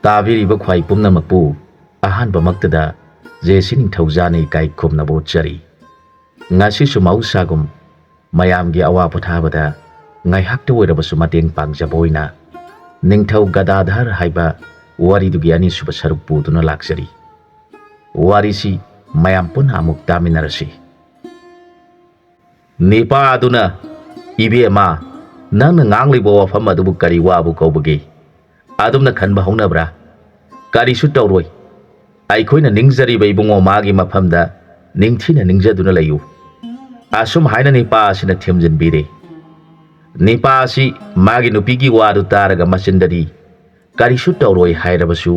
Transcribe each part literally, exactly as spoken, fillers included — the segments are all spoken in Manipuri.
ꯇꯥꯕꯤꯔꯤꯕ ꯈ꯭ꯋꯥꯏ ꯄꯨꯝꯅꯃꯛꯄꯨ ꯑꯍꯥꯟꯕꯃꯛꯇꯗ ꯖꯦ ꯁꯤ ꯅꯤꯡꯊꯧꯖꯥꯅ ꯏꯀꯥꯏ ꯈꯨꯝꯅꯕ ꯎꯠꯆꯔꯤ꯫ ꯉꯁꯤꯁꯨ ꯃꯍꯧꯁꯥꯒꯨꯝ ꯃꯌꯥꯝꯒꯤ ꯑꯋꯥ ꯄꯣꯊꯥꯕꯗ ꯉꯥꯏꯍꯥꯛꯇ ꯑꯣꯏꯔꯕꯁꯨ ꯃꯇꯦꯡ ꯄꯥꯡꯖꯕ ꯑꯣꯏꯅ ꯅꯤꯡꯊꯧ ꯒꯗꯥꯙꯔ ꯍꯥꯏꯕ ꯋꯥꯔꯤꯗꯨꯒꯤ ꯑꯅꯤꯁꯨꯕ ꯁꯔꯨꯛ ꯄꯨꯗꯨꯅ ꯂꯥꯛꯆꯔꯤ꯫ ꯋꯥꯔꯤꯁꯤ ꯃꯌꯥꯝ ꯄꯨꯟꯅ ꯑꯃꯨꯛ ꯇꯥꯃꯤꯟꯅꯔꯁꯤ꯫ ꯅꯤꯄꯥ ꯑꯗꯨꯅ, "ꯏꯕꯦꯝꯃ, ꯅꯪꯅ ꯉꯥꯡꯂꯤꯕ ꯋꯥꯐꯝ ꯑꯗꯨꯕꯨ ꯀꯔꯤ ꯋꯥꯕꯨ ꯀꯧꯕꯒꯦ? ꯑꯗꯨꯝꯅ ꯈꯟꯕ ꯍꯧꯅꯕ꯭ꯔꯥ? ꯀꯔꯤꯁꯨ ꯇꯧꯔꯣꯏ꯫ ꯑꯩꯈꯣꯏꯅ ꯅꯤꯡꯖꯔꯤꯕ ꯏꯕꯨꯡꯉꯣ ꯃꯥꯒꯤ ꯃꯐꯝꯗ ꯅꯤꯡꯊꯤꯅ ꯅꯤꯡꯖꯗꯨꯅ ꯂꯩꯌꯨ꯫" ꯑꯁꯨꯝ ꯍꯥꯏꯅ ꯅꯤꯄꯥ ꯑꯁꯤꯅ ꯊꯦꯝꯖꯤꯟꯕꯤꯔꯦ꯫ ꯅꯤꯄꯥ ꯑꯁꯤ ꯃꯥꯒꯤ ꯅꯨꯄꯤꯒꯤ ꯋꯥꯗꯨ ꯇꯥꯔꯒ ꯃꯆꯤꯟꯗꯗꯤ ꯀꯔꯤꯁꯨ ꯇꯧꯔꯣꯏ ꯍꯥꯏꯔꯕꯁꯨ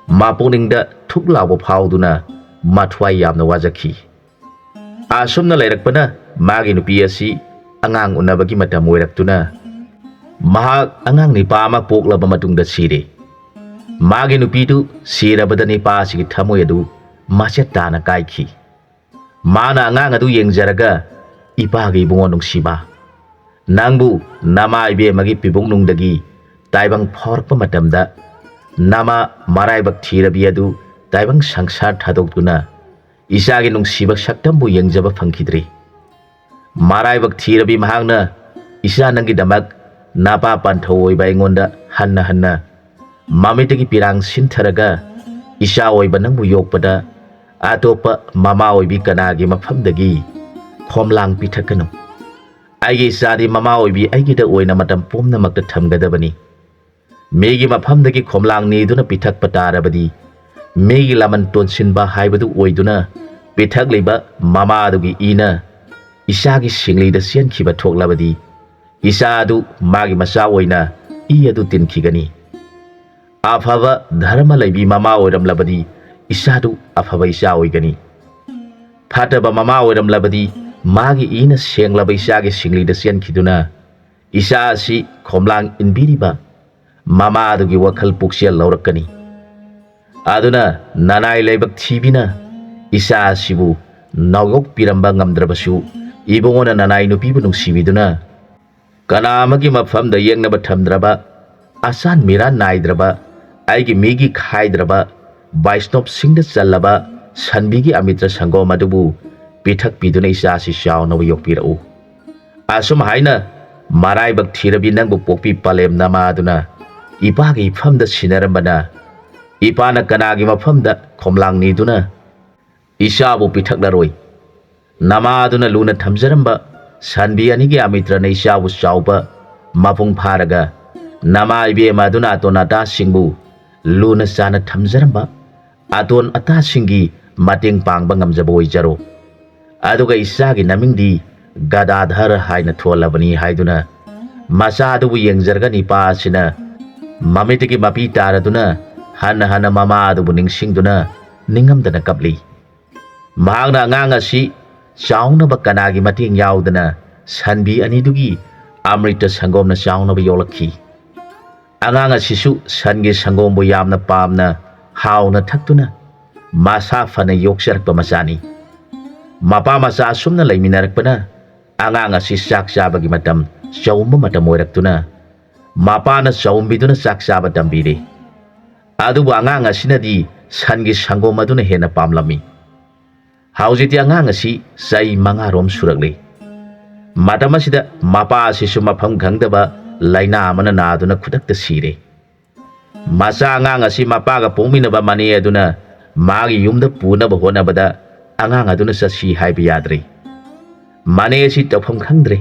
ꯃꯄꯨꯛꯅꯤꯡꯗ ꯊꯨꯛ ꯂꯥꯎꯕ ꯐꯥꯎꯗꯨꯅ ꯃꯊ꯭ꯋꯥꯏ ꯌꯥꯝꯅ ꯋꯥꯖꯈꯤ꯫ ꯑꯁꯨꯝꯅ ꯂꯩꯔꯛꯄꯅ ꯃꯥꯒꯤ ꯅꯨꯄꯤ ꯑꯁꯤ ꯑꯉꯥꯡ ꯎꯅꯕꯒꯤ ꯃꯇꯝ ꯑꯣꯏꯔꯛꯇꯨꯅ ꯃꯍꯥꯛ ꯑꯉꯥꯡ ꯅꯤꯄꯥ ꯑꯃ ꯄꯣꯛꯂꯕ ꯃꯇꯨꯡꯗ ꯁꯤꯔꯦ꯫ ꯃꯥꯒꯤ ꯅꯨꯄꯤꯗꯨ ꯁꯤꯔꯕꯗ ꯅꯤꯄꯥ ꯑꯁꯤꯒꯤ ꯊꯃꯣꯏ ꯑꯗꯨ ꯃꯆꯦꯠ ꯇꯥꯅ ꯀꯥꯏꯈꯤ꯫ ꯃꯥꯅ ꯑꯉꯥꯡ ꯑꯗꯨ ꯌꯦꯡꯖꯔꯒ, "ꯏꯄꯥꯒꯤ ꯏꯕꯨꯡꯉꯣ ꯅꯨꯡꯁꯤꯕ, ꯅꯪꯕꯨ ꯅꯃꯥ ꯏꯕꯦꯝꯃꯒꯤ ꯄꯤꯕꯨꯡꯅꯨꯡꯗꯒꯤ ꯇꯥꯏꯕꯪ ꯐꯥꯎꯔꯛꯄ ꯃꯇꯝꯗ ꯅꯃꯥ ꯃꯔꯥꯏꯕꯛ ꯊꯤꯔꯕꯤ ꯑꯗꯨ ꯇꯥꯏꯕꯪ ꯁꯪꯁꯥꯔ ꯊꯥꯗꯣꯛꯇꯨꯅ ꯏꯆꯥꯒꯤ ꯅꯨꯡꯁꯤꯕ ꯁꯛꯇꯝꯕꯨ ꯌꯦꯡꯖꯕ ꯐꯪꯈꯤꯗ꯭ꯔꯤ꯫ ꯃꯔꯥꯏꯕꯛ ꯊꯤꯔꯕꯤ ꯃꯍꯥꯛꯅ ꯏꯆꯥ ꯅꯪꯒꯤꯗꯃꯛ ꯅꯄꯥ ꯄꯥꯟꯊꯧ ꯑꯣꯏꯕ ꯑꯩꯉꯣꯟꯗ ꯍꯟꯅ ꯍꯟꯅ ꯃꯃꯤꯠꯇꯒꯤ ꯄꯤꯔꯥꯡ ꯁꯤꯟꯊꯔꯒ ꯏꯆꯥ ꯑꯣꯏꯕ ꯅꯪꯕꯨ ꯌꯣꯛꯄꯗ ꯑꯇꯣꯞꯄ ꯃꯃꯥ ꯑꯣꯏꯕꯤ ꯀꯅꯥꯒꯤ ꯃꯐꯝꯗꯒꯤ ꯈꯣꯝꯂꯥꯡ ꯄꯤꯊꯛꯀꯅꯨ꯫ ꯑꯩꯒꯤ ꯏꯆꯥꯗꯤ ꯃꯃꯥ ꯑꯣꯏꯕꯤ ꯑꯩꯒꯤꯗ ꯑꯣꯏꯅ ꯃꯇꯝ ꯄꯨꯝꯅꯃꯛꯇ ꯊꯝꯒꯗꯕꯅꯤ꯫ ꯃꯤꯒꯤ ꯃꯐꯝꯗꯒꯤ ꯈꯣꯝꯂꯥꯡ ꯅꯤꯗꯨꯅ ꯄꯤꯊꯛꯄ ꯇꯥꯔꯕꯗꯤ ꯃꯤꯒꯤ ꯂꯃꯟ ꯇꯣꯟꯁꯤꯟꯕ ꯍꯥꯏꯕꯗꯨ ꯑꯣꯏꯗꯨꯅ ꯄꯤꯊꯛꯂꯤꯕ ꯃꯃꯥ ꯑꯗꯨꯒꯤ ꯏꯅ ꯏꯆꯥꯒꯤ ꯁꯤꯡꯂꯤꯗ ꯆꯦꯟꯈꯤꯕ ꯊꯣꯛꯂꯕꯗꯤ ꯏꯆꯥ ꯑꯗꯨ ꯃꯥꯒꯤ ꯃꯆꯥ ꯑꯣꯏꯅ ꯏ ꯑꯗꯨ ꯇꯤꯟꯈꯤꯒꯅꯤ꯫ ꯑꯐꯕ ꯙꯔꯃ ꯂꯩꯕꯤ ꯃꯃꯥ ꯑꯣꯏꯔꯝꯂꯕꯗꯤ ꯏꯆꯥꯗꯨ ꯑꯐꯕ ꯏꯆꯥ ꯑꯣꯏꯒꯅꯤ꯫ ꯐꯠꯇꯕ ꯃꯃꯥ ꯑꯣꯏꯔꯝꯂꯕꯗꯤ ꯃꯥꯒꯤ ꯏꯅ ꯁꯦꯡꯂꯕ ꯏꯆꯥꯒꯤ ꯁꯤꯡꯂꯤꯗ ꯆꯦꯟꯈꯤꯗꯨꯅ ꯏꯆꯥ ꯑꯁꯤ ꯈꯣꯝꯂꯥꯡ ꯏꯟꯕꯤꯔꯤꯕ ꯃꯃꯥ ꯑꯗꯨꯒꯤ ꯋꯥꯈꯜ ꯄꯨꯛꯆꯦꯜ ꯂꯧꯔꯛꯀꯅꯤ꯫ ꯑꯗꯨꯅ ꯅꯅꯥꯏ ꯂꯥꯏꯕꯛ ꯊꯤꯕꯤꯅ ꯏꯆꯥ ꯑꯁꯤꯕꯨ ꯅꯥꯎꯌꯣꯛꯄꯤꯔꯝꯕ ꯉꯝꯗ꯭ꯔꯕꯁꯨ ꯏꯕꯨꯡꯉꯣꯅ ꯅꯅꯥꯏ ꯅꯨꯄꯤꯕꯨ ꯅꯨꯡꯁꯤꯕꯤꯗꯨꯅ ꯀꯅꯥ ꯑꯃꯒꯤ ꯃꯐꯝꯗ ꯌꯦꯡꯅꯕ ꯊꯝꯗ꯭ꯔꯕ, ꯑꯆꯥꯟ ꯃꯤꯔꯥꯟ ꯅꯥꯏꯗ꯭ꯔꯕ, ꯑꯩꯒꯤ ꯃꯤꯒꯤ ꯈꯥꯏꯗ꯭ꯔꯕ ꯕꯩꯁꯅꯣꯞꯁꯤꯡꯗ ꯆꯜꯂꯕ ꯁꯟꯕꯤꯒꯤ ꯑꯃꯤꯇ꯭ꯔ ꯁꯪꯒꯣꯝ ꯑꯗꯨꯕꯨ ꯄꯤꯊꯛꯄꯤꯗꯨꯅ ꯏꯆꯥꯁꯤ ꯆꯥꯎꯅꯕ ꯌꯣꯛꯄꯤꯔꯛꯎ꯫ ꯑꯁꯨꯝ ꯍꯥꯏꯅ ꯃꯔꯥꯏꯕꯛ ꯊꯤꯔꯕꯤ ꯅꯪꯕꯨ ꯄꯣꯛꯄꯤ ꯄꯂꯦꯝ ꯅꯃꯥꯗꯨꯅ ꯏꯄꯥꯒꯤ ꯏꯐꯝꯗ ꯁꯤꯟꯅꯔꯝꯕꯅ, ꯏꯄꯥꯅ ꯀꯅꯥꯒꯤ ꯃꯐꯝꯗ ꯈꯣꯝꯂꯥꯡ ꯅꯤꯗꯨꯅ ꯏꯆꯥꯕꯨ ꯄꯤꯊꯛꯂꯔꯣꯏ? ꯅꯃꯥꯗꯨꯅ ꯂꯨꯅ ꯊꯝꯖꯔꯝꯕ ꯁꯟꯕꯤ ꯑꯅꯤꯒꯤ ꯑꯃꯤꯇ꯭ꯔꯅ ꯏꯆꯥꯕꯨ ꯆꯥꯎꯕ ꯃꯄꯨꯡ ꯐꯥꯔꯒ, ꯅꯃꯥ ꯏꯕꯦꯝꯃ ꯑꯗꯨꯅ ꯑꯇꯣꯟ ꯑꯇꯥꯁꯤꯡꯕꯨ ꯂꯨꯅ ꯆꯥꯅ ꯊꯝꯖꯔꯝꯕ ꯑꯇꯣꯟ ꯑꯇꯥꯁꯤꯡꯒꯤ ꯃꯇꯦꯡ ꯄꯥꯡꯕ ꯉꯝꯖꯕ ꯑꯣꯏꯖꯔꯣ꯫ ꯑꯗꯨꯒ ꯏꯆꯥꯒꯤ ꯅꯃꯤꯡꯗꯤ ꯒꯗꯥꯙꯔ ꯍꯥꯏꯅ ꯊꯣꯜꯂꯕꯅꯤ ꯍꯥꯏꯗꯨꯅ ꯃꯆꯥ ꯑꯗꯨꯕꯨ ꯌꯦꯡꯖꯔꯒ ꯅꯤꯄꯥ ꯑꯁꯤꯅ ꯃꯃꯤꯠꯇꯒꯤ ꯃꯄꯤ ꯇꯥꯔꯗꯨꯅ ꯍꯟꯅ ꯍꯟꯅ ꯃꯃꯥ ꯑꯗꯨꯕꯨ ꯅꯤꯡꯁꯤꯡꯗꯨꯅ ꯅꯤꯡꯉꯝꯗꯅ ꯀꯞꯂꯤ꯫ ꯃꯍꯥꯛꯅ ꯑꯉꯥꯡ ꯑꯁꯤ ꯆꯥꯎꯅꯕ ꯀꯅꯥꯒꯤ ꯃꯇꯦꯡ ꯌꯥꯎꯗꯅ ꯁꯟꯕꯤ ꯑꯅꯤꯗꯨꯒꯤ ꯑꯃ꯭ꯔꯤꯇ ꯁꯪꯒꯣꯝꯅ ꯆꯥꯎꯅꯕ ꯌꯣꯛꯂꯛꯈꯤ꯫ ꯑꯉꯥꯡ ꯑꯁꯤꯁꯨ ꯁꯟꯒꯤ ꯁꯪꯒꯣꯝꯕꯨ ꯌꯥꯝꯅ ꯄꯥꯝꯅ ꯍꯥꯎꯅ ꯊꯛꯇꯨꯅ ꯃꯁꯥ ꯐꯅ ꯌꯣꯛꯆꯔꯛꯄ ꯃꯆꯥꯅꯤ꯫ ꯃꯄꯥ ꯃꯆꯥ ꯑꯁꯨꯝꯅ ꯂꯩꯃꯤꯟꯅꯔꯛꯄꯅ ꯑꯉꯥꯡ ꯑꯁꯤ ꯆꯥꯛ ꯆꯥꯕꯒꯤ ꯃꯇꯝ ꯆꯥꯎꯝꯕ ꯃꯇꯝ ꯑꯣꯏꯔꯛꯇꯨꯅ ꯃꯄꯥꯅ ꯆꯥꯎꯝꯕꯤꯗꯨꯅ ꯆꯥꯛ ꯆꯥꯕ ꯇꯝꯕꯤꯔꯦ꯫ ꯑꯗꯨꯕꯨ ꯑꯉꯥꯡ ꯑꯁꯤꯅꯗꯤ ꯁꯟꯒꯤ ꯁꯪꯒꯣꯝ ꯑꯗꯨꯅ ꯍꯦꯟꯅ ꯄꯥꯝꯂꯝꯃꯤ꯫ ꯍꯧꯖꯤꯛꯇꯤ ꯑꯉꯥꯡ ꯑꯁꯤ ꯆꯍꯤ ꯃꯉꯥꯔꯣꯝ ꯁꯨꯔꯛꯂꯤ꯫ ꯃꯇꯝ ꯑꯁꯤꯗ ꯃꯄꯥ ꯑꯁꯤꯁꯨ ꯃꯐꯝ ꯈꯪꯗꯕ ꯂꯥꯏꯅꯥ ꯑꯃꯅ ꯅꯥꯗꯨꯅ ꯈꯨꯗꯛꯇ ꯁꯤꯔꯦ꯫ ꯃꯆꯥ ꯑꯉꯥꯡ ꯑꯁꯤ ꯃꯄꯥꯒ ꯄꯣꯛꯃꯤꯟꯅꯕ ꯃꯅꯦ ꯑꯗꯨꯅ ꯃꯥꯒꯤ ꯌꯨꯝꯗ ꯄꯨꯅꯕ ꯍꯣꯠꯅꯕꯗ ꯑꯉꯥꯡ ꯑꯗꯨꯅ ꯆꯠꯁꯤ ꯍꯥꯏꯕ ꯌꯥꯗ꯭ꯔꯦ꯫ ꯃꯅꯦ ꯑꯁꯤ ꯇꯧꯐꯝ ꯈꯪꯗ꯭ꯔꯦ꯫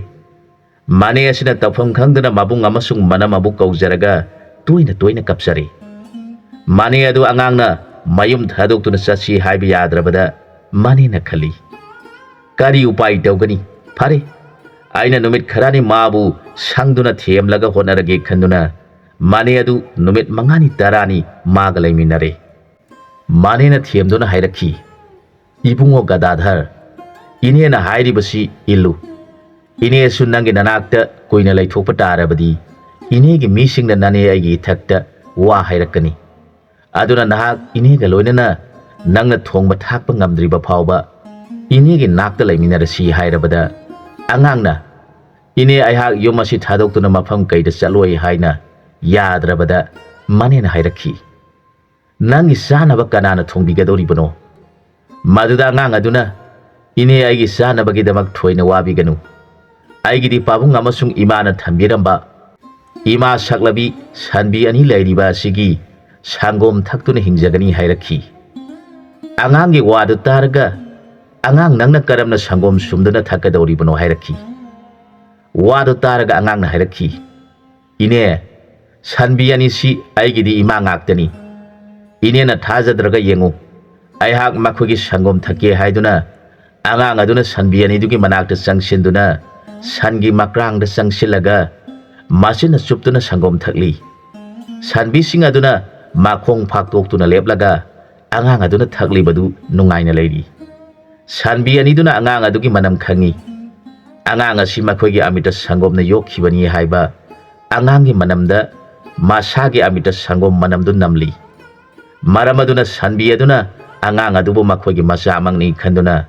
ꯃꯅꯦ ꯑꯁꯤꯅ ꯇꯧꯐꯝ ꯈꯪꯗꯅ ꯃꯕꯨꯡ ꯑꯃꯁꯨꯡ ꯃꯅꯝ ꯑꯃꯕꯨ ꯀꯧꯖꯔꯒ ꯇꯣꯏꯅ ꯇꯣꯏꯅ ꯀꯞꯆꯔꯤ꯫ ꯃꯅꯦ ꯑꯗꯨ ꯑꯉꯥꯡꯅ ꯃꯌꯨꯝ ꯊꯥꯗꯣꯛꯇꯨꯅ ꯆꯠꯁꯤ ꯍꯥꯏꯕ ꯌꯥꯗ꯭ꯔꯕꯗ ꯃꯅꯦꯅ ꯈꯜꯂꯤ, "ꯀꯔꯤ ꯎꯄꯥꯏ ꯇꯧꯒꯅꯤ? ꯐꯔꯦ, ꯑꯩꯅ ꯅꯨꯃꯤꯠ ꯈꯔꯅꯤ ꯃꯥꯕꯨ ꯁꯪꯗꯨꯅ ꯊꯦꯝꯂꯒ ꯍꯣꯠꯅꯔꯒꯦ" ꯈꯟꯗꯨꯅ ꯃꯅꯦ ꯑꯗꯨ ꯅꯨꯃꯤꯠ ꯃꯉꯥꯅꯤ ꯇꯔꯥꯅꯤ ꯃꯥꯒ ꯂꯩꯃꯤꯟꯅꯔꯦ꯫ ꯃꯅꯦꯅ ꯊꯦꯝꯗꯨꯅ ꯍꯥꯏꯔꯛꯈꯤ, "ꯏꯕꯨꯡꯉꯣ ꯒꯗꯥꯙꯔ, ꯏꯅꯦꯅ ꯍꯥꯏꯔꯤꯕꯁꯤ ꯏꯜꯂꯨ꯫ ꯏꯅꯦꯁꯨ ꯅꯪꯒꯤ ꯅꯅꯥꯛꯇ ꯀꯨꯏꯅ ꯂꯩꯊꯣꯛꯄ ꯇꯥꯔꯕꯗꯤ ꯏꯅꯦꯒꯤ ꯃꯤꯁꯤꯡꯅ ꯅꯅꯦ ꯑꯩꯒꯤ ꯏꯊꯛꯇ ꯋꯥ ꯍꯥꯏꯔꯛꯀꯅꯤ꯫ ꯑꯗꯨꯅ ꯅꯍꯥꯛ ꯏꯅꯦꯒ ꯂꯣꯏꯅꯅ ꯅꯪꯅ ꯊꯣꯡꯕ ꯊꯥꯛꯄ ꯉꯝꯗ꯭ꯔꯤꯕ ꯐꯥꯎꯕ ꯏꯅꯦꯒꯤ ꯅꯥꯛꯇ ꯂꯩꯃꯤꯟꯅꯔꯁꯤ" ꯍꯥꯏꯔꯕꯗ ꯑꯉꯥꯡꯅ, "ꯏꯅꯦ, ꯑꯩꯍꯥꯛ ꯌꯨꯝ ꯑꯁꯤ ꯊꯥꯗꯣꯛꯇꯨꯅ ꯃꯐꯝ ꯀꯩꯗ ꯆꯠꯂꯣꯏ" ꯍꯥꯏꯅ ꯌꯥꯗ꯭ꯔꯕꯗ ꯃꯅꯦꯅ ꯍꯥꯏꯔꯛꯈꯤ, "ꯅꯪꯒꯤ ꯆꯥꯅꯕ ꯀꯅꯥꯅ ꯊꯣꯡꯕꯤꯒꯗꯧꯔꯤꯕꯅꯣ?" ꯃꯗꯨꯗ ꯑꯉꯥꯡ ꯑꯗꯨꯅ, "ꯏꯅꯦ, ꯑꯩꯒꯤ ꯆꯥꯅꯕꯒꯤꯗꯃꯛ ꯊꯣꯏꯅ ꯋꯥꯕꯤꯒꯅꯨ꯫ ꯑꯩꯒꯤꯗꯤ ꯄꯥꯕꯨꯡ ꯑꯃꯁꯨꯡ ꯏꯃꯥꯅ ꯊꯝꯕꯤꯔꯝꯕ ꯏꯃꯥ ꯁꯛꯂꯕꯤ ꯁꯟꯕꯤ ꯑꯅꯤ ꯂꯩꯔꯤꯕ ꯑꯁꯤꯒꯤ ꯁꯪꯒꯣꯝ ꯊꯛꯇꯨꯅ ꯍꯤꯡꯖꯒꯅꯤ" ꯍꯥꯏꯔꯛꯈꯤ꯫ ꯑꯉꯥꯡꯒꯤ ꯋꯥꯗꯨ ꯇꯥꯔꯒ, "ꯑꯉꯥꯡ, ꯅꯪꯅ ꯀꯔꯝꯅ ꯁꯪꯒꯣꯝ ꯁꯨꯝꯗꯨꯅ ꯊꯛꯀꯗꯧꯔꯤꯕꯅꯣ?" ꯍꯥꯏꯔꯛꯈꯤ꯫ ꯋꯥꯗꯨ ꯇꯥꯔꯒ ꯑꯉꯥꯡꯅ ꯍꯥꯏꯔꯛꯈꯤ, "ꯏꯅꯦ, ꯁꯟꯕꯤ ꯑꯅꯤꯁꯤ ꯑꯩꯒꯤꯗꯤ ꯏꯃꯥ ꯉꯥꯛꯇꯅꯤ꯫ ꯏꯅꯦꯅ ꯊꯥꯖꯗ꯭ꯔꯒ ꯌꯦꯡꯉꯨ, ꯑꯩꯍꯥꯛ ꯃꯈꯣꯏꯒꯤ ꯁꯪꯒꯣꯝ ꯊꯛꯀꯦ" ꯍꯥꯏꯗꯨꯅ ꯑꯉꯥꯡ ꯑꯗꯨꯅ ꯁꯟꯕꯤ ꯑꯅꯤꯗꯨꯒꯤ ꯃꯅꯥꯛꯇ ꯆꯪꯁꯤꯟꯗꯨꯅ ꯁꯟꯒꯤ ꯃꯀ꯭ꯔꯥꯡꯗ ꯆꯪꯁꯤꯜꯂꯒ ꯃꯆꯤꯟꯅ ꯆꯨꯞꯇꯨꯅ ꯁꯪꯒꯣꯝ ꯊꯛꯂꯤ꯫ ꯁꯟꯕꯤꯁꯤꯡ ꯑꯗꯨꯅ ꯃꯈꯣꯡ ꯐꯥꯛꯇꯣꯛꯇꯨꯅ ꯂꯦꯞꯂꯒ ꯑꯉꯥꯡ ꯑꯗꯨꯅ ꯊꯛꯂꯤꯕꯗꯨ ꯅꯨꯡꯉꯥꯏꯅ ꯂꯩꯔꯤ꯫ ꯁꯟꯕꯤ ꯑꯅꯤꯗꯨꯅ ꯑꯉꯥꯡ ꯑꯗꯨꯒꯤ ꯃꯅꯝ ꯈꯪꯏ꯫ ꯑꯉꯥꯡ ꯑꯁꯤ ꯃꯈꯣꯏꯒꯤ ꯑꯃꯤꯇ ꯁꯪꯒꯣꯝꯅ ꯌꯣꯛꯈꯤꯕꯅꯤ ꯍꯥꯏꯕ ꯑꯉꯥꯡꯒꯤ ꯃꯅꯝꯗ ꯃꯁꯥꯒꯤ ꯑꯃꯤꯇ ꯁꯪꯒꯣꯝ ꯃꯅꯝꯗꯨ ꯅꯝꯂꯤ꯫ ꯃꯔꯝ ꯑꯗꯨꯅ ꯁꯟꯕꯤ ꯑꯗꯨꯅ ꯑꯉꯥꯡ ꯑꯗꯨꯕꯨ ꯃꯈꯣꯏꯒꯤ ꯃꯆꯥꯃꯛꯅꯤ ꯈꯟꯗꯨꯅ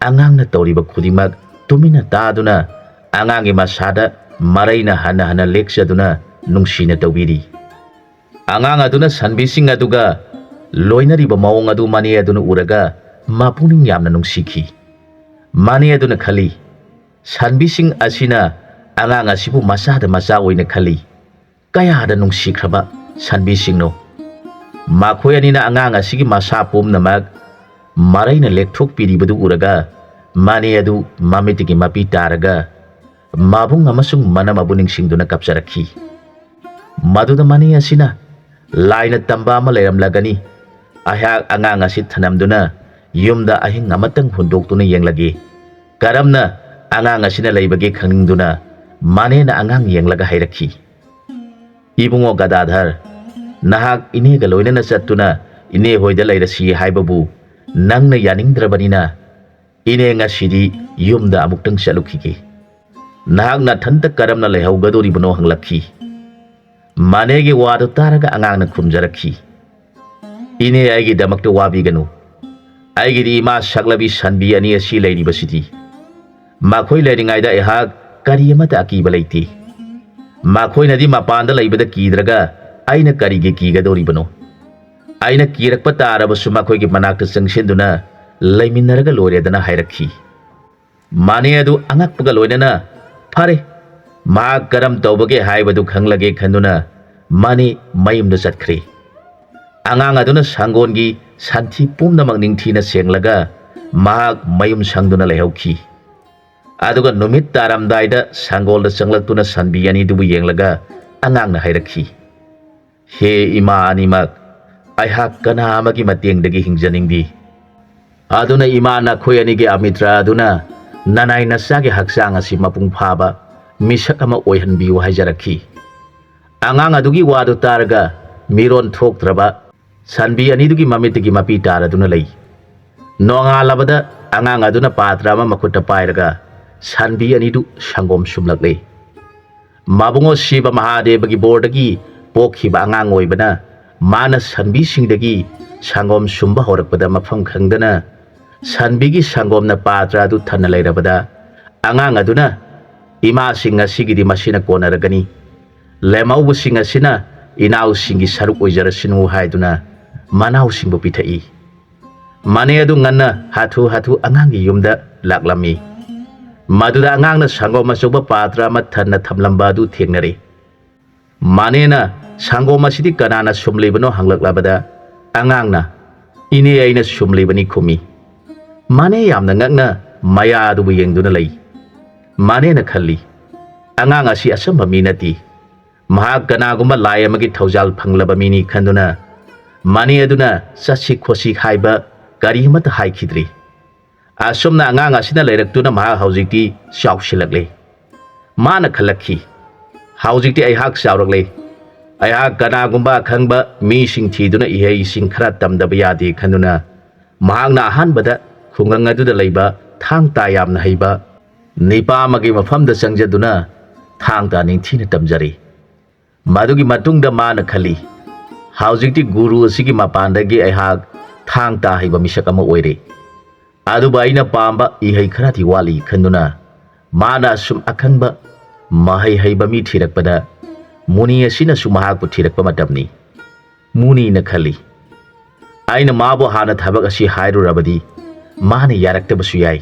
ꯑꯉꯥꯡꯅ ꯇꯧꯔꯤꯕ ꯈꯨꯗꯤꯡꯃꯛ ꯇꯨꯃꯤꯟꯅ ꯇꯥꯗꯨꯅ ꯑꯉꯥꯡꯒꯤ ꯃꯁꯥꯗ ꯃꯔꯩꯅ ꯍꯟꯅ ꯍꯟꯅ ꯂꯦꯛꯆꯗꯨꯅ ꯅꯨꯡꯁꯤꯅ ꯇꯧꯕꯤꯔꯤ꯫ ꯑꯉꯥꯡ ꯑꯗꯨꯅ ꯁꯟꯕꯤꯁꯤꯡ ꯑꯗꯨꯒ ꯂꯣꯏꯅꯔꯤꯕ ꯃꯑꯣꯡ ꯑꯗꯨ ꯃꯅꯦ ꯑꯗꯨꯅ ꯎꯔꯒ ꯃꯄꯨꯛꯅꯤꯡ ꯌꯥꯝꯅ ꯅꯨꯡꯁꯤꯈꯤ꯫ ꯃꯅꯦ ꯑꯗꯨꯅ ꯈꯜꯂꯤ, "ꯁꯟꯕꯤꯁꯤꯡ ꯑꯁꯤꯅ ꯑꯉꯥꯡ ꯑꯁꯤꯕꯨ ꯃꯆꯥꯗ ꯃꯆꯥ ꯑꯣꯏꯅ ꯈꯜꯂꯤ꯫ ꯀꯌꯥꯗ ꯅꯨꯡꯁꯤꯈ꯭ꯔꯕ ꯁꯟꯕꯤꯁꯤꯡꯅꯣ!" ꯃꯈꯣꯏ ꯑꯅꯤꯅ ꯑꯉꯥꯡ ꯑꯁꯤꯒꯤ ꯃꯁꯥ ꯄꯨꯝꯅꯃꯛ ꯃꯔꯩꯅ ꯂꯦꯛꯊꯣꯛꯄꯤꯔꯤꯕꯗꯨ ꯎꯔꯒ ꯃꯅꯦ ꯑꯗꯨ ꯃꯃꯤꯠꯇꯒꯤ ꯃꯄꯤ ꯇꯥꯔꯒ ꯃꯕꯨꯡ ꯑꯃꯁꯨꯡ ꯃꯅꯝ ꯑꯕꯨ ꯅꯤꯡꯁꯤꯡꯗꯨꯅ ꯀꯞꯆꯔꯛꯈꯤ꯫ ꯃꯗꯨꯗ ꯃꯅꯦ ꯑꯁꯤꯅ, "ꯂꯥꯏꯅ ꯇꯝꯕ ꯑꯃ ꯂꯩꯔꯝꯂꯒꯅꯤ꯫ ꯑꯩꯍꯥꯛ ꯑꯉꯥꯡ ꯑꯁꯤ ꯊꯅꯝꯗꯨꯅ ꯌꯨꯝꯗ ꯑꯍꯤꯡ ꯑꯃꯇꯪ ꯍꯨꯟꯗꯣꯛꯇꯨꯅ ꯌꯦꯡꯂꯒꯦ"꯫ ꯀꯔꯝꯅ ꯑꯉꯥꯡ ꯑꯁꯤꯅ ꯂꯩꯕꯒꯦ ꯈꯪꯅꯤꯡꯗꯨꯅ ꯃꯅꯦꯅ ꯑꯉꯥꯡ ꯌꯦꯡꯂꯒ ꯍꯥꯏꯔꯛꯈꯤ, "ꯏꯕꯨꯡꯉꯣ ꯒꯗꯥꯙꯔ, ꯅꯍꯥꯛ ꯏꯅꯦꯒ ꯂꯣꯏꯅꯅ ꯆꯠꯇꯨꯅ ꯏꯅꯦ ꯍꯣꯏꯗ ꯂꯩꯔꯁꯤ ꯍꯥꯏꯕꯕꯨ ꯅꯪꯅ ꯌꯥꯅꯤꯡꯗ꯭ꯔꯕꯅꯤꯅ ꯏꯅꯦ ꯉꯁꯤꯗꯤ ꯌꯨꯝꯗ ꯑꯃꯨꯛꯇꯪ ꯆꯠꯂꯨꯈꯤꯒꯦ꯫ ꯅꯍꯥꯛ ꯅꯊꯟꯇ ꯀꯔꯝꯅ ꯂꯩꯍꯧꯒꯗꯧꯔꯤꯕꯅꯣ?" ꯍꯪꯂꯛꯈꯤ꯫ ꯃꯅꯦꯒꯤ ꯋꯥꯗꯨ ꯇꯥꯔꯒ ꯑꯉꯥꯡꯅ ꯈꯨꯝꯖꯔꯛꯈꯤ, "ꯏꯅꯦ, ꯑꯩꯒꯤꯗꯃꯛꯇ ꯋꯥꯕꯤꯒꯅꯨ꯫ ꯑꯩꯒꯤꯗꯤ ꯏꯃꯥ ꯁꯛꯂꯕꯤ ꯁꯟꯕꯤ ꯑꯅꯤ ꯑꯁꯤ ꯂꯩꯔꯤꯕꯁꯤꯗꯤ꯫ ꯃꯈꯣꯏ ꯂꯩꯔꯤꯉꯩꯗ ꯑꯩꯍꯥꯛ ꯀꯔꯤ ꯑꯃꯠꯇ ꯑꯀꯤꯕ ꯂꯩꯇꯦ꯫ ꯃꯈꯣꯏꯅꯗꯤ ꯃꯄꯥꯟꯗ ꯂꯩꯕꯗ ꯀꯤꯗ꯭ꯔꯒ "ꯑꯩꯅ ꯀꯔꯤꯒꯤ ꯀꯤꯒꯗꯧꯔꯤꯕꯅꯣ? ꯑꯩꯅ ꯀꯤꯔꯛꯄ ꯇꯥꯔꯕꯁꯨ ꯃꯈꯣꯏꯒꯤ ꯃꯅꯥꯛꯇ ꯆꯪꯁꯤꯟꯗꯨꯅ ꯂꯩꯃꯤꯟꯅꯔꯒ ꯂꯣꯏꯔꯦꯗꯅ" ꯍꯥꯏꯔꯛꯈꯤ꯫ ꯃꯥꯅꯦ ꯑꯗꯨ ꯑꯉꯛꯄꯒ ꯂꯣꯏꯅꯅ "ꯐꯔꯦ, ꯃꯍꯥꯛ ꯀꯔꯝ ꯇꯧꯕꯒꯦ ꯍꯥꯏꯕꯗꯨ ꯈꯪꯂꯒꯦ" ꯈꯟꯗꯨꯅ ꯃꯥꯅꯦ ꯃꯌꯨꯝꯗ ꯆꯠꯈ꯭ꯔꯦ꯫ ꯑꯉꯥꯡ ꯑꯗꯨꯅ ꯁꯪꯒꯣꯜꯒꯤ ꯁꯟꯊꯤ ꯄꯨꯝꯅꯃꯛ ꯅꯤꯡꯊꯤꯅ ꯁꯦꯡꯂꯒ ꯃꯍꯥꯛ ꯃꯌꯨꯝ ꯁꯪꯗꯨꯅ ꯂꯩꯍꯧꯈꯤ꯫ ꯑꯗꯨꯒ ꯅꯨꯃꯤꯠ ꯇꯥꯔꯝꯗꯥꯏꯗ ꯁꯪꯒꯣꯜꯗ ꯆꯪꯂꯛꯇꯨꯅ ꯁꯟꯕꯤ ꯑꯅꯤꯗꯨꯕꯨ ꯌꯦꯡꯂꯒ ꯑꯉꯥꯡꯅ ꯍꯥꯏꯔꯛꯈꯤ, "ꯍꯦ ꯏꯃꯥ ꯑꯅꯤꯃꯛ, ꯑꯩꯍꯥꯛ ꯀꯅꯥ ꯑꯃꯒꯤ ꯃꯇꯦꯡꯗꯒꯤ ꯍꯤꯡꯖꯅꯤꯡꯗꯦ꯫ ꯑꯗꯨꯅ ꯏꯃꯥ, ꯅꯈꯣꯏ ꯑꯅꯤꯒꯤ ꯑꯃꯤꯇ꯭ꯔ ꯑꯗꯨꯅ ꯅꯅꯥꯏ ꯅꯆꯥꯒꯤ ꯍꯛꯆꯥꯡ ꯑꯁꯤ ꯃꯄꯨꯡ ꯐꯥꯕ ꯃꯤꯁꯛ ꯑꯃ ꯑꯣꯏꯍꯟꯕꯤꯌꯨ" ꯍꯥꯏꯖꯔꯛꯈꯤ꯫ ꯑꯉꯥꯡ ꯑꯗꯨꯒꯤ ꯋꯥꯗꯨ ꯇꯥꯔꯒ ꯃꯤꯔꯣꯟ ꯊꯣꯛꯇ꯭ꯔꯕ ꯁꯟꯕꯤ ꯑꯅꯤꯗꯨꯒꯤ ꯃꯃꯤꯠꯇꯒꯤ ꯃꯄꯤ ꯇꯥꯔꯗꯨꯅ ꯂꯩ꯫ ꯅꯣꯡꯉꯥꯜꯂꯕꯗ ꯑꯉꯥꯡ ꯑꯗꯨꯅ ꯄꯥꯇ꯭ꯔ ꯑꯃ ꯃꯈꯨꯠꯇ ꯄꯥꯏꯔꯒ ꯁꯟꯕꯤ ꯑꯅꯤꯗꯨ ꯁꯪꯒꯣꯝ ꯁꯨꯝꯂꯛꯂꯦ꯫ ꯃꯕꯨꯡꯉꯣ ꯁꯤꯕ ꯃꯍꯥꯗꯦꯕꯒꯤ ꯕꯣꯔꯗꯒꯤ ꯄꯣꯛꯈꯤꯕ ꯑꯉꯥꯡ ꯑꯣꯏꯕꯅ ꯃꯥꯅ ꯁꯟꯕꯤꯁꯤꯡꯗꯒꯤ ꯁꯪꯒꯣꯝ ꯁꯨꯝꯕ ꯍꯧꯔꯛꯄꯗ ꯃꯐꯝ ꯈꯪꯗꯅ ꯁꯟꯕꯤꯒꯤ ꯁꯪꯒꯣꯝꯅ ꯄꯥꯇ꯭ꯔ ꯑꯗꯨ ꯊꯟꯅ ꯂꯩꯔꯕꯗ ꯑꯉꯥꯡ ꯑꯗꯨꯅ, "ꯏꯃꯥꯁꯤꯡ, ꯉꯁꯤꯒꯤꯗꯤ ꯃꯁꯤꯅ ꯀꯣꯟꯅꯔꯒꯅꯤ꯫ ꯂꯦꯝꯍꯧꯕꯁꯤꯡ ꯑꯁꯤꯅ ꯏꯅꯥꯎꯁꯤꯡꯒꯤ ꯁꯔꯨꯛ ꯑꯣꯏꯖꯔꯁꯅꯨ" ꯍꯥꯏꯗꯨꯅ ꯃꯅꯥꯎꯁꯤꯡꯕꯨ ꯄꯤꯊꯛꯏ꯫ ꯃꯥꯅꯦ ꯑꯗꯨ ꯉꯟꯅ ꯍꯥꯊꯨ ꯍꯥꯊꯨ ꯑꯉꯥꯡꯒꯤ ꯌꯨꯝꯗ ꯂꯥꯛꯂꯝꯃꯤ꯫ ꯃꯗꯨꯗ ꯑꯉꯥꯡꯅ ꯁꯪꯒꯣꯝ ꯑꯆꯧꯕ ꯄꯥꯇ꯭ꯔ ꯑꯃ ꯊꯟꯅ ꯊꯝꯂꯝꯕ ꯑꯗꯨ ꯊꯦꯡꯅꯔꯦ꯫ ꯃꯥꯅꯦꯅ "ꯁꯪꯒꯣꯝ ꯑꯁꯤꯗꯤ ꯀꯅꯥꯅ ꯁꯨꯝꯂꯤꯕꯅꯣ?" ꯍꯪꯂꯛꯂꯕꯗ ꯑꯉꯥꯡꯅ, "ꯏꯅꯦ, ꯑꯩꯅ ꯁꯨꯝꯂꯤꯕꯅꯤ" ꯈꯨꯝꯃꯤ꯫ ꯃꯥꯅꯦ ꯌꯥꯝꯅ ꯉꯛꯅ ꯃꯌꯥ ꯑꯗꯨꯕꯨ ꯌꯦꯡꯗꯨꯅ ꯂꯩ꯫ ꯃꯥꯅꯦꯅ ꯈꯜꯂꯤ, "ꯑꯉꯥꯡ ꯑꯁꯤ ꯑꯆꯝꯕ ꯃꯤ ꯅꯠꯇꯦ꯫ ꯃꯍꯥꯛ ꯀꯅꯥꯒꯨꯝꯕ ꯂꯥꯏ ꯑꯃꯒꯤ ꯊꯧꯖꯥꯜ ꯐꯪꯂꯕ ꯃꯤꯅꯤ" ꯈꯟꯗꯨꯅ ꯃꯥꯅꯦ ꯑꯗꯨꯅ ꯆꯠꯁꯤ ꯈꯣꯠꯁꯤ ꯍꯥꯏꯕ ꯀꯔꯤ ꯑꯃꯠꯇ ꯍꯥꯏꯈꯤꯗ꯭ꯔꯤ꯫ ꯑꯁꯨꯝꯅ ꯑꯉꯥꯡ ꯑꯁꯤꯅ ꯂꯩꯔꯛꯇꯨꯅ ꯃꯍꯥꯛ ꯍꯧꯖꯤꯛꯇꯤ ꯆꯥꯎꯁꯤꯜꯂꯛꯂꯦ꯫ ꯃꯥꯅ ꯈꯜꯂꯛꯈꯤ, "ꯍꯧꯖꯤꯛꯇꯤ ꯑꯩꯍꯥꯛ ꯆꯥꯎꯔꯛꯂꯦ꯫ ꯑꯩꯍꯥꯛ ꯀꯅꯥꯒꯨꯝꯕ ꯑꯈꯪꯕ ꯃꯤꯁꯤꯡ ꯊꯤꯗꯨꯅ ꯏꯍꯩꯁꯤꯡ ꯈꯔ ꯇꯝꯗꯕ ꯌꯥꯗꯦ" ꯈꯟꯗꯨꯅ ꯃꯍꯥꯛꯅ ꯑꯍꯥꯟꯕꯗ ꯈꯨꯡꯒꯪ ꯑꯗꯨꯗ ꯂꯩꯕ ꯊꯥꯡ ꯇꯥ ꯌꯥꯝꯅ ꯍꯩꯕ ꯅꯤꯄꯥ ꯑꯃꯒꯤ ꯃꯐꯝꯗ ꯆꯪꯖꯗꯨꯅ ꯊꯥꯡ ꯇꯥ ꯅꯤꯡꯊꯤꯅ ꯇꯝꯖꯔꯦ꯫ ꯃꯗꯨꯒꯤ ꯃꯇꯨꯡꯗ ꯃꯥꯅ ꯈꯜꯂꯤ, "ꯍꯧꯖꯤꯛꯇꯤ ꯒꯨꯔꯨ ꯑꯁꯤꯒꯤ ꯃꯄꯥꯟꯗꯒꯤ ꯑꯩꯍꯥꯛ ꯊꯥꯡ ꯇꯥ ꯍꯩꯕ ꯃꯤꯁꯛ ꯑꯃ ꯑꯣꯏꯔꯦ꯫ ꯑꯗꯨꯕꯨ ꯑꯩꯅ ꯄꯥꯝꯕ ꯏꯍꯩ ꯈꯔꯗꯤ ꯋꯥꯠꯂꯤ" ꯈꯟꯗꯨꯅ ꯃꯥꯅ ꯑꯁꯨꯝ ꯑꯈꯪꯕ ꯃꯍꯩ ꯍꯩꯕ ꯃꯤ ꯊꯤꯔꯛꯄꯗ ꯃꯨꯅꯤ ꯑꯁꯤꯅꯁꯨ ꯃꯍꯥꯛꯄꯨ ꯊꯤꯔꯛꯄ ꯃꯇꯝꯅꯤ꯫ ꯃꯨꯅꯤꯅ ꯈꯜꯂꯤ, "ꯑꯩꯅ ꯃꯥꯕꯨ ꯍꯥꯟꯅ ꯊꯕꯛ ꯑꯁꯤ ꯍꯥꯏꯔꯨꯔꯕꯗꯤ ꯃꯥꯅ ꯌꯥꯔꯛꯇꯕꯁꯨ ꯌꯥꯏ꯫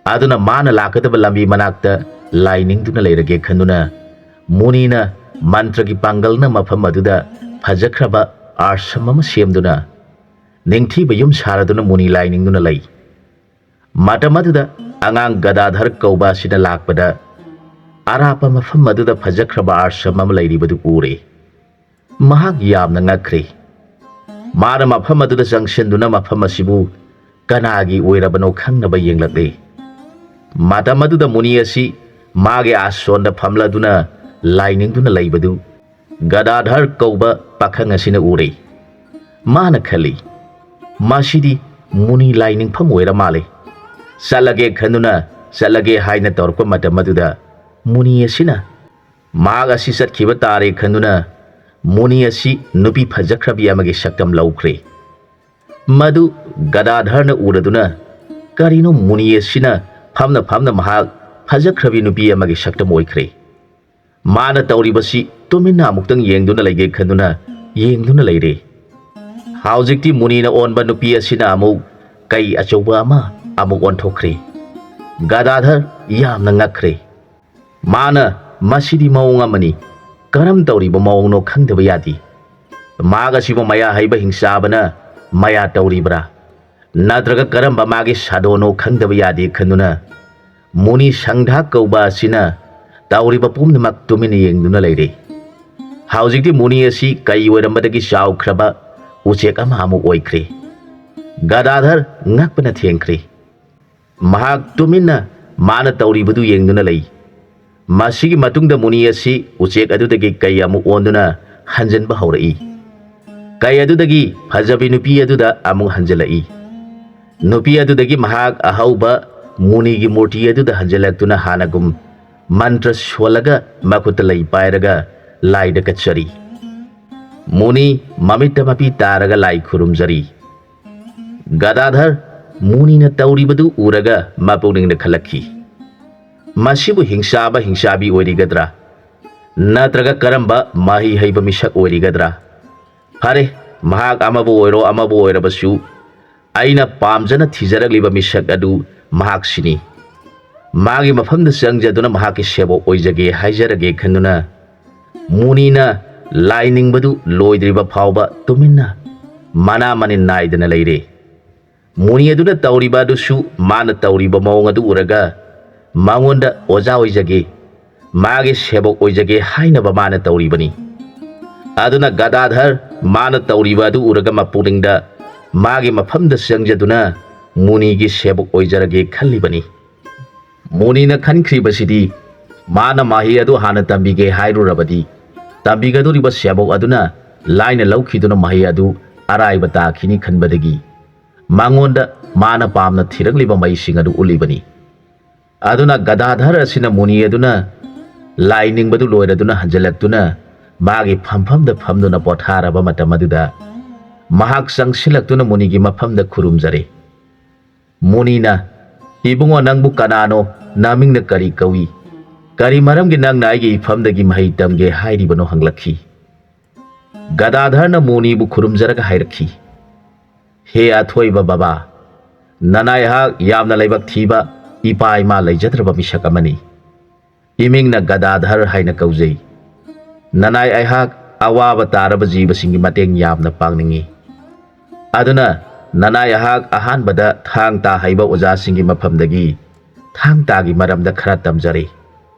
ꯑꯗꯨꯅ ꯃꯥꯅ ꯂꯥꯛꯀꯗꯕ ꯂꯝꯕꯤ ꯃꯅꯥꯛꯇ ꯂꯥꯏ ꯅꯤꯡꯗꯨꯅ ꯂꯩꯔꯒꯦ" ꯈꯟꯗꯨꯅ ꯃꯨꯅꯤꯅ ꯃꯟꯇ꯭ꯔꯒꯤ ꯄꯥꯡꯒꯜꯅ ꯃꯐꯝ ꯑꯗꯨꯗ ꯐꯖꯈ꯭ꯔꯕ ꯑꯥꯁ꯭ꯔꯝ ꯑꯃ ꯁꯦꯝꯗꯨꯅ ꯅꯤꯡꯊꯤꯕ ꯌꯨꯝ ꯁꯥꯔꯗꯨꯅ ꯃꯨꯅꯤ ꯂꯥꯏ ꯅꯤꯡꯗꯨꯅ ꯂꯩ꯫ ꯃꯇꯝ ꯑꯗꯨꯗ ꯑꯉꯥꯡ ꯒꯗꯥꯙꯔ ꯀꯧꯕ ꯑꯁꯤꯅ ꯂꯥꯛꯄꯗ ꯑꯔꯥꯞꯄ ꯃꯐꯝ ꯑꯗꯨꯗ ꯐꯖꯈ꯭ꯔꯕ ꯑꯥꯁ꯭ꯔꯝ ꯑꯃ ꯂꯩꯔꯤꯕꯗꯨ ꯎꯔꯦ꯫ ꯃꯍꯥꯛ ꯌꯥꯝꯅ ꯉꯛꯈ꯭ꯔꯦ꯫ ꯃꯥꯅ ꯃꯐꯝ ꯑꯗꯨꯗ ꯆꯪꯁꯤꯟꯗꯨꯅ ꯃꯐꯝ ꯑꯁꯤꯕꯨ ꯀꯅꯥꯒꯤ ꯑꯣꯏꯔꯕꯅꯣ ꯈꯪꯅꯕ ꯌꯦꯡꯂꯛꯂꯦ꯫ ꯃꯇꯝ ꯑꯗꯨꯗ ꯃꯨꯅꯤ ꯑꯁꯤ ꯃꯥꯒꯤ ꯑꯥꯁꯣꯟꯗ ꯐꯝꯂꯗꯨꯅ ꯂꯥꯏꯅꯤꯡꯗꯨꯅ ꯂꯩꯕꯗꯨ ꯒꯗꯥꯙꯔ ꯀꯧꯕ ꯄꯥꯈꯪ ꯑꯁꯤꯅ ꯎꯔꯦ꯫ ꯃꯥꯅ ꯈꯜꯂꯤ, "ꯃꯁꯤꯗꯤ ꯃꯨꯅꯤ ꯂꯥꯏꯅꯤꯡꯐꯝ ꯑꯣꯏꯔ ꯃꯥꯜꯂꯦ꯫ ꯆꯠꯂꯒꯦ" ꯈꯟꯗꯨꯅ ꯆꯠꯂꯒꯦ ꯍꯥꯏꯅ ꯇꯧꯔꯛꯄ ꯃꯇꯝ ꯑꯗꯨꯗ ꯃꯨꯅꯤ ꯑꯁꯤꯅ ꯃꯍꯥꯛ ꯑꯁꯤ ꯆꯠꯈꯤꯕ ꯇꯥꯔꯦ ꯈꯟꯗꯨꯅ ꯃꯨꯅꯤ ꯑꯁꯤ ꯅꯨꯄꯤ ꯐꯖꯈ꯭ꯔꯕꯤ ꯑꯃꯒꯤ ꯁꯛꯇꯝ ꯂꯧꯈ꯭ꯔꯦ꯫ ꯃꯗꯨ ꯒꯗꯥꯙꯔꯅ ꯎꯔꯗꯨꯅ, "ꯀꯔꯤꯅꯣ ꯃꯨꯅꯤ ꯑꯁꯤꯅ ꯐꯝꯅ ꯐꯝꯅ ꯃꯍꯥꯛ ꯐꯖꯈ꯭ꯔꯕꯤ ꯅꯨꯄꯤ ꯑꯃꯒꯤ ꯁꯛꯇꯝ ꯑꯣꯏꯈ꯭ꯔꯦ꯫ ꯃꯥꯅ ꯇꯧꯔꯤꯕꯁꯤ ꯇꯨꯃꯤꯟꯅ ꯑꯃꯨꯛꯇꯪ ꯌꯦꯡꯗꯨꯅ ꯂꯩꯒꯦ" ꯈꯟꯗꯨꯅ ꯌꯦꯡꯗꯨꯅ ꯂꯩꯔꯦ꯫ ꯍꯧꯖꯤꯛꯇꯤ ꯃꯨꯅꯤꯅ ꯑꯣꯟꯕ ꯅꯨꯄꯤ ꯑꯁꯤꯅ ꯑꯃꯨꯛ ꯀꯩ ꯑꯆꯧꯕ ꯑꯃ ꯑꯃꯨꯛ ꯑꯣꯟꯊꯣꯛꯈ꯭ꯔꯦ꯫ ꯒꯗꯥꯙꯔ ꯌꯥꯝꯅ ꯉꯛꯈ꯭ꯔꯦ꯫ ꯃꯥꯅ, "ꯃꯁꯤꯗꯤ ꯃꯑꯣꯡ ꯑꯃꯅꯤ, ꯀꯔꯝ ꯇꯧꯔꯤꯕ ꯃꯑꯣꯡꯅꯣ ꯈꯪꯗꯕ ꯌꯥꯗꯦ꯫ ꯃꯥꯒ ꯑꯁꯤꯕꯨ ꯃꯌꯥ ꯍꯩꯕ ꯍꯤꯡꯆꯥꯕꯅ ꯃꯌꯥ ꯇꯧꯔꯤꯕ꯭ꯔꯥ? ꯅꯠꯇ꯭ꯔꯒ ꯀꯔꯝꯕ ꯃꯥꯒꯤ ꯁꯥꯗꯣꯅꯣ ꯈꯪꯗꯕ ꯌꯥꯗꯦ" ꯈꯟꯗꯨꯅ ꯃꯨꯅꯤ ꯁꯪꯙꯥ ꯀꯧꯕ ꯑꯁꯤꯅ ꯇꯧꯔꯤꯕ ꯄꯨꯝꯅꯃꯛ ꯇꯨꯃꯤꯟꯅ ꯌꯦꯡꯗꯨꯅ ꯂꯩꯔꯦ꯫ ꯍꯧꯖꯤꯛꯇꯤ ꯃꯨꯅꯤ ꯑꯁꯤ ꯀꯩ ꯑꯣꯏꯔꯝꯕꯗꯒꯤ ꯆꯥꯎꯈ꯭ꯔꯕ ꯎꯆꯦꯛ ꯑꯃ ꯑꯃꯨꯛ ꯑꯣꯏꯈ꯭ꯔꯦ꯫ ꯒꯗꯥꯙꯔ ꯉꯛꯄꯅ ꯊꯦꯡꯈ꯭ꯔꯦ꯫ ꯃꯍꯥꯛ ꯇꯨꯃꯤꯟꯅ ꯃꯥꯅ ꯇꯧꯔꯤꯕꯗꯨ ꯌꯦꯡꯗꯨꯅ ꯂꯩ꯫ ꯃꯁꯤꯒꯤ ꯃꯇꯨꯡꯗ ꯃꯨꯅꯤ ꯑꯁꯤ ꯎꯆꯦꯛ ꯑꯗꯨꯗꯒꯤ ꯀꯩ ꯑꯃꯨꯛ ꯑꯣꯟꯗꯨꯅ ꯍꯟꯖꯤꯟꯕ ꯍꯧꯔꯛꯏ꯫ ꯀꯩ ꯑꯗꯨꯗꯒꯤ ꯐꯖꯕꯤ ꯅꯨꯄꯤ ꯑꯗꯨꯗ ꯑꯃꯨꯛ ꯍꯟꯖꯤꯜꯂꯛꯏ꯫ ꯅꯨꯄꯤ ꯑꯗꯨꯗꯒꯤ ꯃꯍꯥꯛ ꯑꯍꯧꯕ ꯃꯨꯅꯤꯒꯤ ꯃꯨꯔꯇꯤ ꯑꯗꯨꯗ ꯍꯟꯖꯤꯜꯂꯛꯇꯨꯅ ꯍꯥꯟꯅꯒꯨꯝ ꯃꯟꯇ꯭ꯔ ꯁꯣꯜꯂꯒ ꯃꯈꯨꯠꯇ ꯂꯩ ꯄꯥꯏꯔꯒ ꯂꯥꯏꯗ ꯀꯠꯆꯔꯤ꯫ ꯃꯨꯅꯤ ꯃꯃꯤꯠꯇ ꯃꯄꯤ ꯇꯥꯔꯒ ꯂꯥꯏ ꯈꯨꯔꯨꯝꯖꯔꯤ꯫ ꯒꯗꯥꯙꯔ ꯃꯨꯅꯤꯅ ꯇꯧꯔꯤꯕꯗꯨ ꯎꯔꯒ ꯃꯄꯨꯛꯅꯤꯡꯗ ꯈꯜꯂꯛꯈꯤ, "ꯃꯁꯤꯕꯨ ꯍꯤꯡꯆꯥꯕ ꯍꯤꯡꯆꯥꯕꯤ ꯑꯣꯏꯔꯤꯒꯗ꯭ꯔꯥ? ꯅꯠꯇ꯭ꯔꯒ ꯀꯔꯝꯕ ꯃꯍꯩ ꯍꯩꯕ ꯃꯤꯁꯛ ꯑꯣꯏꯔꯤꯒꯗ꯭ꯔꯥ? ꯐꯔꯦ, ꯃꯍꯥꯛ ꯑꯃꯕꯨ ꯑꯣꯏꯔꯣ ꯑꯃꯕꯨ ꯑꯣꯏꯔꯕꯁꯨ, ꯑꯩꯅ ꯄꯥꯝꯖꯅ ꯊꯤꯖꯔꯛꯂꯤꯕ ꯃꯤꯁꯛ ꯑꯗꯨ ꯃꯍꯥꯛꯁꯤꯅꯤ꯫ ꯃꯥꯒꯤ ꯃꯐꯝꯗ ꯆꯪꯖꯗꯨꯅ ꯃꯍꯥꯛꯀꯤ ꯁꯦꯕꯣꯛ ꯑꯣꯏꯖꯒꯦ ꯍꯥꯏꯖꯔꯒꯦ ꯈꯟꯗꯨꯅ ꯃꯨꯅꯤꯅ ꯂꯥꯏ ꯅꯤꯡꯕꯗꯨ ꯂꯣꯏꯗ꯭ꯔꯤꯕ ꯐꯥꯎꯕ ꯇꯨꯃꯤꯟꯅ ꯃꯅꯥ ꯃꯅꯤꯟ ꯅꯥꯏꯗꯅ ꯂꯩꯔꯦ꯫ ꯃꯨꯅꯤ ꯑꯗꯨꯅ ꯇꯧꯔꯤꯕ ꯑꯗꯨꯁꯨ ꯃꯥꯅ ꯇꯧꯔꯤꯕ ꯃꯑꯣꯡ ꯑꯗꯨ ꯎꯔꯒ ꯃꯉꯣꯟꯗ ꯑꯣꯖꯥ ꯑꯣꯏꯖꯒꯦ, ꯃꯥꯒꯤ ꯁꯦꯕꯣꯛ ꯑꯣꯏꯖꯒꯦ ꯍꯥꯏꯅꯕ ꯃꯥꯅ ꯇꯧꯔꯤꯕꯅꯤ꯫ ꯑꯗꯨꯅ ꯒꯗꯥꯙꯔ ꯃꯥꯅ ꯇꯧꯔꯤꯕ ꯑꯗꯨ ꯎꯔꯒ ꯃꯄꯨꯛꯅꯤꯡꯗ ꯃꯥꯒꯤ ꯃꯐꯝꯗ ꯆꯪꯖꯗꯨꯅ ꯃꯨꯅꯤꯒꯤ ꯁꯦꯕꯣꯛ ꯑꯣꯏꯖꯔꯒꯦ ꯈꯜꯂꯤꯕꯅꯤ꯫ ꯃꯨꯅꯤꯅ ꯈꯟꯈ꯭ꯔꯤꯕꯁꯤꯗꯤ ꯃꯥꯅ ꯃꯍꯩ ꯑꯗꯨ ꯍꯥꯟꯅ ꯇꯝꯕꯤꯒꯦ ꯍꯥꯏꯔꯨꯔꯕꯗꯤ ꯇꯝꯕꯤꯒꯗꯧꯔꯤꯕ ꯁꯦꯕꯣꯛ ꯑꯗꯨꯅ ꯂꯥꯏꯅ ꯂꯧꯈꯤꯗꯨꯅ ꯃꯍꯩ ꯑꯗꯨ ꯑꯔꯥꯏꯕ ꯇꯥꯈꯤꯅꯤ ꯈꯟꯕꯗꯒꯤ ꯃꯉꯣꯟꯗ ꯃꯥꯅ ꯄꯥꯝꯅ ꯊꯤꯔꯛꯂꯤꯕ ꯃꯍꯩꯁꯤꯡ ꯑꯗꯨ ꯎꯠꯂꯤꯕꯅꯤ꯫ ꯑꯗꯨꯅ ꯒꯗꯥꯙꯔ ꯑꯁꯤꯅ ꯃꯨꯅꯤ ꯑꯗꯨꯅ ꯂꯥꯏ ꯅꯤꯡꯕꯗꯨ ꯂꯣꯏꯔꯗꯨꯅ ꯍꯟꯖꯤꯜꯂꯛꯇꯨꯅ ꯃꯥꯒꯤ ꯐꯝꯐꯝꯗ ꯐꯝꯗꯨꯅ ꯄꯣꯊꯥꯔꯕ ꯃꯇꯝ ꯑꯗꯨꯗ ꯃꯍꯥꯛ ꯆꯪꯁꯤꯜꯂꯛꯇꯨꯅ ꯃꯨꯅꯤꯒꯤ ꯃꯐꯝꯗ ꯈꯨꯔꯨꯝꯖꯔꯦ꯫ ꯃꯨꯅꯤꯅ, "ꯏꯕꯨꯡꯉꯣ, ꯅꯪꯕꯨ ꯀꯅꯥꯅꯣ? ꯅꯃꯤꯡꯅ ꯀꯔꯤ ꯀꯧꯏ? ꯀꯔꯤ ꯃꯔꯝꯒꯤ ꯅꯪꯅ ꯑꯩꯒꯤ ꯏꯐꯝꯗꯒꯤ ꯃꯍꯩ ꯇꯝꯒꯦ ꯍꯥꯏꯔꯤꯕꯅꯣ?" ꯍꯪꯂꯛꯈꯤ꯫ ꯒꯗꯥꯙꯔꯅ ꯃꯨꯅꯤꯕꯨ ꯈꯨꯔꯨꯝꯖꯔꯒ ꯍꯥꯏꯔꯛꯈꯤ, "ꯍꯦ ꯑꯊꯣꯏꯕ ꯕꯕꯥ, ꯅꯅꯥꯏꯍꯥꯛ ꯌꯥꯝꯅ ꯂꯥꯏꯕꯛ ꯊꯤꯕ ꯏꯄꯥ ꯏꯃꯥ ꯂꯩꯖꯗ꯭ꯔꯕ ꯃꯤꯁꯛ ꯑꯃꯅꯤ꯫ ꯏꯃꯤꯡꯅ ꯒꯗꯥꯙꯔ ꯍꯥꯏꯅ ꯀꯧꯖꯩ꯫ ꯅꯅꯥꯏ ꯑꯩꯍꯥꯛ ꯑꯋꯥꯕ ꯇꯥꯔꯕ ꯖꯤꯕꯁꯤꯡꯒꯤ ꯃꯇꯦꯡ ꯌꯥꯝꯅ ꯄꯥꯡꯅꯤꯡꯏ꯫ ꯑꯗꯨꯅ ꯅꯅꯥꯏ ꯑꯩꯍꯥꯛ ꯑꯍꯥꯟꯕꯗ ꯊꯥꯡ ꯇꯥ ꯍꯩꯕ ꯑꯣꯖꯥꯁꯤꯡꯒꯤ ꯃꯐꯝꯗꯒꯤ ꯊꯥꯡ ꯇꯥꯒꯤ ꯃꯔꯝꯗ ꯈꯔ ꯇꯝꯖꯔꯦ꯫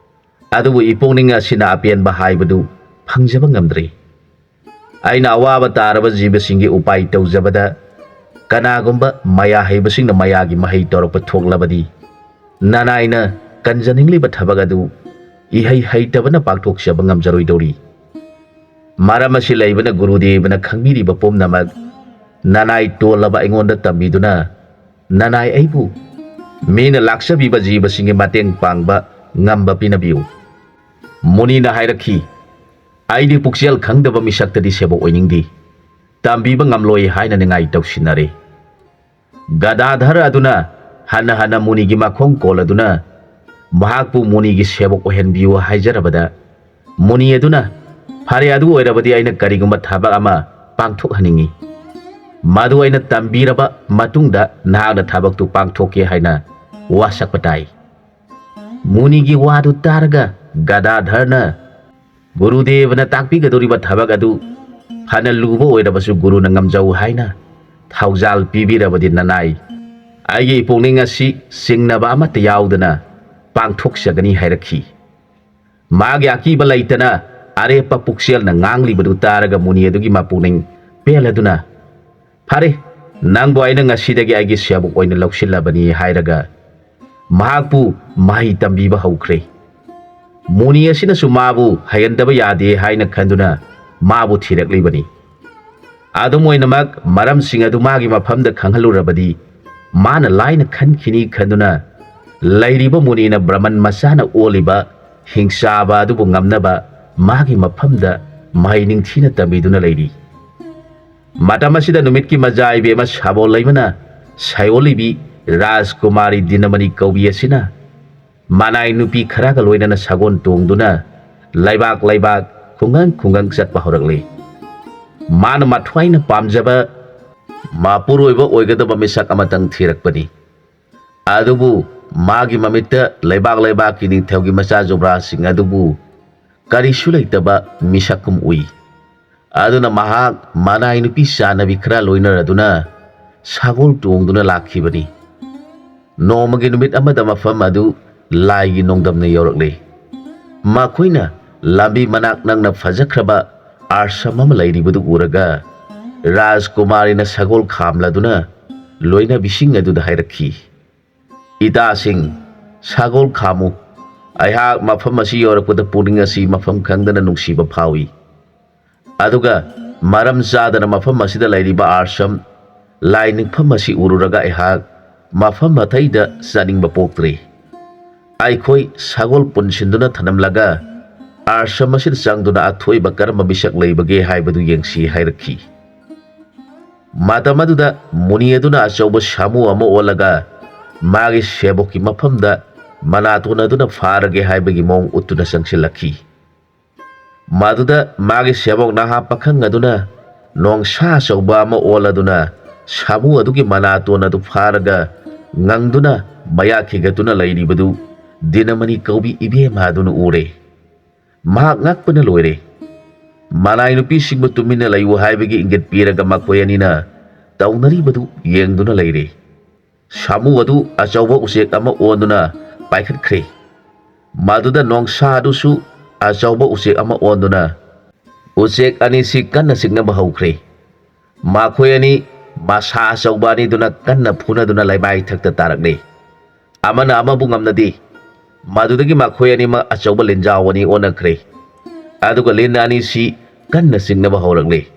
ꯑꯗꯨꯕꯨ ꯏꯄꯨꯛꯅꯤꯡ ꯑꯁꯤꯅ ꯑꯄꯦꯟꯕ ꯍꯥꯏꯕꯗꯨ ꯐꯪꯖꯕ ꯉꯝꯗ꯭ꯔꯦ꯫ ꯑꯩꯅ ꯑꯋꯥꯕ ꯇꯥꯔꯕ ꯖꯤꯕꯁꯤꯡꯒꯤ ꯎꯄꯥꯏ ꯇꯧꯖꯕꯗ ꯀꯅꯥꯒꯨꯝꯕ ꯃꯌꯥ ꯍꯩꯕꯁꯤꯡꯅ ꯃꯌꯥꯒꯤ ꯃꯍꯩ ꯇꯧꯔꯛꯄ ꯊꯣꯛꯂꯕꯗꯤ ꯅꯅꯥꯏꯅ ꯀꯟꯖꯅꯤꯡꯂꯤꯕ ꯊꯕꯛ ꯑꯗꯨ ꯏꯍꯩ ꯍꯩꯇꯕꯅ ꯄꯥꯡꯊꯣꯛꯆꯕ ꯉꯝꯖꯔꯣꯏꯗꯧꯔꯤ꯫ ꯃꯔꯝ ꯑꯁꯤ ꯂꯩꯕꯅ ꯒꯨꯔꯨꯗꯦꯕꯅ ꯈꯪꯕꯤꯔꯤꯕ ꯄꯨꯝꯅꯃꯛ ꯅꯅꯥꯏ ꯇꯣꯜꯂꯕ ꯑꯩꯉꯣꯟꯗ ꯇꯝꯕꯤꯗꯨꯅ ꯅꯅꯥꯏ ꯑꯩꯕꯨ ꯃꯤꯅ ꯂꯥꯛꯆꯕꯤꯕ ꯖꯤꯕꯁꯤꯡꯒꯤ ꯃꯇꯦꯡ ꯄꯥꯡꯕ ꯉꯝꯕ ꯄꯤꯅꯕꯤꯌꯨ꯫" ꯃꯨꯅꯤꯅ ꯍꯥꯏꯔꯛꯈꯤ, "ꯑꯩꯗꯤ ꯄꯨꯛꯆꯦꯜ ꯈꯪꯗꯕ ꯃꯤꯁꯛꯇꯗꯤ ꯁꯦꯕꯣꯛ ꯑꯣꯏꯅꯤꯡꯗꯦ꯫ ꯇꯝꯕꯤꯕ ꯉꯝꯂꯣꯏ" ꯍꯥꯏꯅ ꯅꯤꯡꯉꯥꯏ ꯇꯧꯁꯤꯟꯅꯔꯦ꯫ ꯒꯗꯥꯙꯔ ꯑꯗꯨꯅ ꯍꯟꯅ ꯍꯟꯅ ꯃꯨꯅꯤꯒꯤ ꯃꯈꯣꯡ ꯀꯣꯜꯂꯗꯨꯅ ꯃꯍꯥꯛꯄꯨ ꯃꯨꯅꯤꯒꯤ ꯁꯦꯕꯣꯛ ꯑꯣꯏꯍꯟꯕꯤꯌꯨ ꯍꯥꯏꯖꯔꯕꯗ ꯃꯨꯅꯤ ꯑꯗꯨꯅ, "ꯐꯔꯦ, ꯑꯗꯨ ꯑꯣꯏꯔꯕꯗꯤ ꯑꯩꯅ ꯀꯔꯤꯒꯨꯝꯕ ꯊꯕꯛ ꯑꯃ ꯄꯥꯡꯊꯣꯛꯍꯟꯅꯤꯡꯏ꯫ ꯃꯗꯨ ꯑꯩꯅ ꯇꯝꯕꯤꯔꯕ ꯃꯇꯨꯡꯗ ꯅꯍꯥꯛꯅ ꯊꯕꯛꯇꯨ ꯄꯥꯡꯊꯣꯛꯀꯦ ꯍꯥꯏꯅ ꯋꯥꯁꯛꯄ ꯇꯥꯏ꯫" ꯃꯨꯅꯤꯒꯤ ꯋꯥꯗꯨ ꯇꯥꯔꯒ ꯒꯗꯥꯙꯔꯅ, "ꯒꯨꯔꯨꯗꯦꯕꯅ ꯇꯥꯛꯄꯤꯒꯗꯧꯔꯤꯕ ꯊꯕꯛ ꯑꯗꯨ ꯐꯅ ꯂꯨꯕ ꯑꯣꯏꯔꯕꯁꯨ ꯒꯨꯔꯨꯅ ꯉꯝꯖꯧ ꯍꯥꯏꯅ ꯊꯧꯖꯥꯜ ꯄꯤꯕꯤꯔꯕꯗꯤ ꯅꯅꯥꯏ ꯑꯩꯒꯤ ꯄꯨꯛꯅꯤꯡ ꯑꯁꯤ ꯆꯤꯡꯅꯕ ꯑꯃꯠꯇ ꯌꯥꯎꯗꯅ ꯄꯥꯡꯊꯣꯛꯆꯒꯅꯤ" ꯍꯥꯏꯔꯛꯈꯤ꯫ ꯃꯥꯒꯤ ꯑꯀꯤꯕ ꯂꯩꯇꯅ ꯑꯔꯦꯞꯄ ꯄꯨꯛꯆꯦꯜꯅ ꯉꯥꯡꯂꯤꯕꯗꯨ ꯇꯥꯔꯒ ꯃꯨꯅꯤ ꯑꯗꯨꯒꯤ ꯃꯄꯨꯛꯅꯤꯡ ꯄꯦꯜꯂꯗꯨꯅ, "ꯐꯔꯦ, ꯅꯪꯕꯨ ꯑꯩꯅ ꯉꯁꯤꯗꯒꯤ ꯑꯩꯒꯤ ꯁꯦꯕꯣꯛ ꯑꯣꯏꯅ ꯂꯧꯁꯤꯜꯂꯕꯅꯤ" ꯍꯥꯏꯔꯒ ꯃꯍꯥꯛꯄꯨ ꯃꯍꯩ ꯇꯝꯕꯤꯕ ꯍꯧꯈ꯭ꯔꯦ꯫ ꯃꯨꯅꯤ ꯑꯁꯤꯅꯁꯨ ꯃꯥꯕꯨ ꯍꯩꯍꯟꯗꯕ ꯌꯥꯗꯦ ꯍꯥꯏꯅ ꯈꯟꯗꯨꯅ ꯃꯥꯕꯨ ꯊꯤꯔꯛꯂꯤꯕꯅꯤ꯫ ꯑꯗꯨꯝ ꯑꯣꯏꯅꯃꯛ, ꯃꯔꯝꯁꯤꯡ ꯑꯗꯨ ꯃꯥꯒꯤ ꯃꯐꯝꯗ ꯈꯪꯍꯜꯂꯨꯔꯕꯗꯤ ꯃꯥꯅ ꯂꯥꯏꯅ ꯈꯟꯈꯤꯅꯤ ꯈꯟꯗꯨꯅ ꯂꯩꯔꯤꯕ ꯃꯨꯅꯤꯅ ꯕ꯭ꯔꯃꯟ ꯃꯆꯥꯅ ꯑꯣꯜꯂꯤꯕ ꯍꯤꯡꯆꯥꯕ ꯑꯗꯨꯕꯨ ꯉꯝꯅꯕ ꯃꯥꯒꯤ ꯃꯐꯝꯗ ꯃꯍꯩ ꯅꯤꯡꯊꯤꯅ ꯇꯝꯕꯤꯗꯨꯅ ꯂꯩꯔꯤ꯫ ꯃꯇꯝ ꯑꯁꯤꯗ ꯅꯨꯃꯤꯠꯀꯤ ꯃꯖꯥ ꯏꯕꯦꯝꯃ ꯁꯥꯕꯣꯜ ꯂꯩꯃꯅ ꯁꯥꯏꯑꯣꯜꯂꯤꯕꯤ ꯔꯥꯖꯀꯨꯃꯥꯔꯤ ꯗꯤꯅꯃꯅꯤ ꯀꯧꯕꯤ ꯑꯁꯤꯅ ꯃꯅꯥꯏ ꯅꯨꯄꯤ ꯈꯔꯒ ꯂꯣꯏꯅꯅ ꯁꯒꯣꯜ ꯇꯣꯡꯗꯨꯅ ꯂꯩꯕꯥꯛ ꯂꯩꯕꯥꯛ, ꯈꯨꯡꯒꯪ ꯈꯨꯡꯒꯪ ꯆꯠꯄ ꯍꯧꯔꯛꯂꯤ꯫ ꯃꯥꯅ ꯃꯊ꯭ꯋꯥꯏꯅ ꯄꯥꯝꯖꯕ ꯃꯄꯨꯔꯣꯏꯕ ꯑꯣꯏꯒꯗꯕ ꯃꯤꯁꯛ ꯑꯃꯇꯪ ꯊꯤꯔꯛꯄꯅꯤ꯫ ꯑꯗꯨꯕꯨ ꯃꯥꯒꯤ ꯃꯃꯤꯠꯇ ꯂꯩꯕꯥꯛ ꯂꯩꯕꯥꯛꯀꯤ ꯅꯤꯡꯊꯧꯒꯤ ꯃꯆꯥ ꯖꯨꯕ꯭ꯔꯥꯖꯁꯤꯡ ꯑꯗꯨꯕꯨ ꯀꯔꯤꯁꯨ ꯂꯩꯇꯕ ꯃꯤꯁꯛꯀꯨꯝ ꯎꯏ꯫ ꯑꯗꯨꯅ ꯃꯍꯥꯛ ꯃꯅꯥꯏ ꯅꯨꯄꯤ ꯆꯥꯟꯅꯕꯤ ꯈꯔ ꯂꯣꯏꯅꯔꯗꯨꯅ ꯁꯒꯣꯜ ꯇꯣꯡꯗꯨꯅ ꯂꯥꯛꯈꯤꯕꯅꯤ꯫ ꯅꯣꯡꯃꯒꯤ ꯅꯨꯃꯤꯠ ꯑꯃꯗ ꯃꯐꯝ ꯑꯗꯨ ꯂꯥꯏꯒꯤ ꯅꯣꯡꯗꯝꯅ ꯌꯧꯔꯛꯂꯦ꯫ ꯃꯈꯣꯏꯅ ꯂꯝꯕꯤ ꯃꯅꯥꯛ ꯅꯛꯅ ꯐꯖꯈ꯭ꯔꯕ ꯑꯥꯁ꯭ꯔꯝ ꯑꯃ ꯂꯩꯔꯤꯕꯗꯨ ꯎꯔꯒ ꯔꯥꯖꯀꯨꯃꯥꯔꯤꯅ ꯁꯒꯣꯜ ꯈꯥꯝꯂꯗꯨꯅ ꯂꯣꯏꯅꯕꯤꯁꯤꯡ ꯑꯗꯨꯗ ꯍꯥꯏꯔꯛꯈꯤ, "ꯏꯇꯥꯁꯤꯡ, ꯁꯒꯣꯜ ꯈꯥꯝꯃꯨ꯫ ꯑꯩꯍꯥꯛ ꯃꯐꯝ ꯑꯁꯤ ꯌꯧꯔꯛꯄꯗ ꯄꯨꯛꯅꯤꯡ ꯑꯁꯤ ꯃꯐꯝ ꯈꯪꯗꯅ ꯅꯨꯡꯁꯤꯕ ꯐꯥꯎꯏ꯫ ꯑꯗꯨꯒ ꯃꯔꯝ ꯆꯥꯗꯅ ꯃꯐꯝ ꯑꯁꯤꯗ ꯂꯩꯔꯤꯕ ꯑꯥꯁ꯭ꯔꯝ ꯂꯥꯏ ꯅꯤꯡꯐꯝ ꯑꯁꯤ ꯎꯔꯨꯔꯒ ꯑꯩꯍꯥꯛ ꯃꯐꯝ ꯑꯇꯩꯗ ꯆꯠꯅꯤꯡꯕ ꯄꯣꯛꯇ꯭ꯔꯦ꯫ ꯑꯩꯈꯣꯏ ꯁꯒꯣꯜ ꯄꯨꯟꯁꯤꯟꯗꯨꯅ ꯊꯅꯝꯂꯒ ꯑꯥꯁ꯭ꯔꯝ ꯑꯁꯤꯗ ꯆꯪꯗꯨꯅ ꯑꯊꯣꯏꯕ ꯀꯔꯝꯕ ꯃꯤꯁꯛ ꯂꯩꯕꯒꯦ ꯍꯥꯏꯕꯗꯨ ꯌꯦꯡꯁꯤ" ꯍꯥꯏꯔꯛꯈꯤ꯫ ꯃꯇꯝ ꯑꯗꯨꯗ ꯃꯨꯅꯤ ꯑꯗꯨꯅ ꯑꯆꯧꯕ ꯁꯥꯃꯨ ꯑꯃ ꯑꯣꯜꯂꯒ ꯃꯥꯒꯤ ꯁꯦꯕꯣꯛꯀꯤ ꯃꯐꯝꯗ ꯃꯅꯥꯇꯣꯟ ꯑꯗꯨꯅ ꯐꯥꯔꯒꯦ ꯍꯥꯏꯕꯒꯤ ꯃꯑꯣꯡ ꯎꯠꯇꯨꯅ ꯆꯪꯁꯤꯜꯂꯛꯈꯤ꯫ ꯃꯗꯨꯗ ꯃꯥꯒꯤ ꯁꯦꯕꯣꯛ ꯅꯍꯥ ꯄꯥꯈꯪ ꯑꯗꯨꯅ ꯅꯣꯡꯁꯥ ꯑꯆꯧꯕ ꯑꯃ ꯑꯣꯜꯂꯗꯨꯅ ꯁꯥꯃꯨ ꯑꯗꯨꯒꯤ ꯃꯅꯥꯇꯣꯟ ꯑꯗꯨ ꯐꯥꯔꯒ ꯉꯪꯗꯨꯅ ꯃꯌꯥ ꯈꯤꯒꯠꯇꯨꯅ ꯂꯩꯔꯤꯕꯗꯨ ꯗꯤꯅꯃꯅꯤ ꯀꯧꯕꯤ ꯏꯕꯦꯝꯃ ꯑꯗꯨꯅ ꯎꯔꯦ꯫ ꯃꯍꯥꯛ ꯉꯛꯄꯅ ꯂꯣꯏꯔꯦ꯫ ꯃꯅꯥꯏ ꯅꯨꯄꯤꯁꯤꯡꯕꯨ ꯇꯨꯃꯤꯟꯅ ꯂꯩꯌꯨ ꯍꯥꯏꯕꯒꯤ ꯏꯪꯒꯤꯠ ꯄꯤꯔꯒ ꯃꯈꯣꯏ ꯑꯅꯤꯅ ꯇꯧꯅꯔꯤꯕꯗꯨ ꯌꯦꯡꯗꯨꯅ ꯂꯩꯔꯦ꯫ ꯁꯥꯃꯨ ꯑꯗꯨ ꯑꯆꯧꯕ ꯎꯆꯦꯛ ꯑꯃ ꯑꯣꯟꯗꯨꯅ ꯄꯥꯏꯈꯠꯈ꯭ꯔꯦ꯫ ꯃꯗꯨꯗ ꯅꯣꯡꯁꯥ ꯑꯗꯨꯁꯨ ꯑꯆꯧꯕ ꯎꯆꯦꯛ ꯑꯃ ꯑꯣꯟꯗꯨꯅ ꯎꯆꯦꯛ ꯑꯅꯤꯁꯤ ꯀꯟꯅ ꯆꯤꯛꯅꯕ ꯍꯧꯈ꯭ꯔꯦ꯫ ꯃꯈꯣꯏ ꯑꯅꯤ ꯃꯁꯥ ꯑꯆꯧꯕ ꯑꯅꯤꯗꯨꯅ ꯀꯟꯅ ꯐꯨꯅꯗꯨꯅ ꯂꯩꯃꯥꯏ ꯊꯛꯇ ꯇꯥꯔꯛꯂꯦ꯫ ꯑꯃꯅ ꯑꯃꯕꯨ ꯉꯝꯅꯗꯦ꯫ ꯃꯗꯨꯗꯒꯤ ꯃꯈꯣꯏ ꯑꯅꯤꯃꯛ ꯑꯆꯧꯕ ꯂꯤꯟꯖꯥꯎ ꯑꯅꯤ ꯑꯣꯟꯅꯈ꯭ꯔꯦ꯫ ꯑꯗꯨꯒ ꯂꯤꯟ ꯑꯅꯤꯁꯤ ꯀꯟꯅ ꯆꯤꯛꯅꯕ ꯍꯧꯔꯛꯂꯦ꯫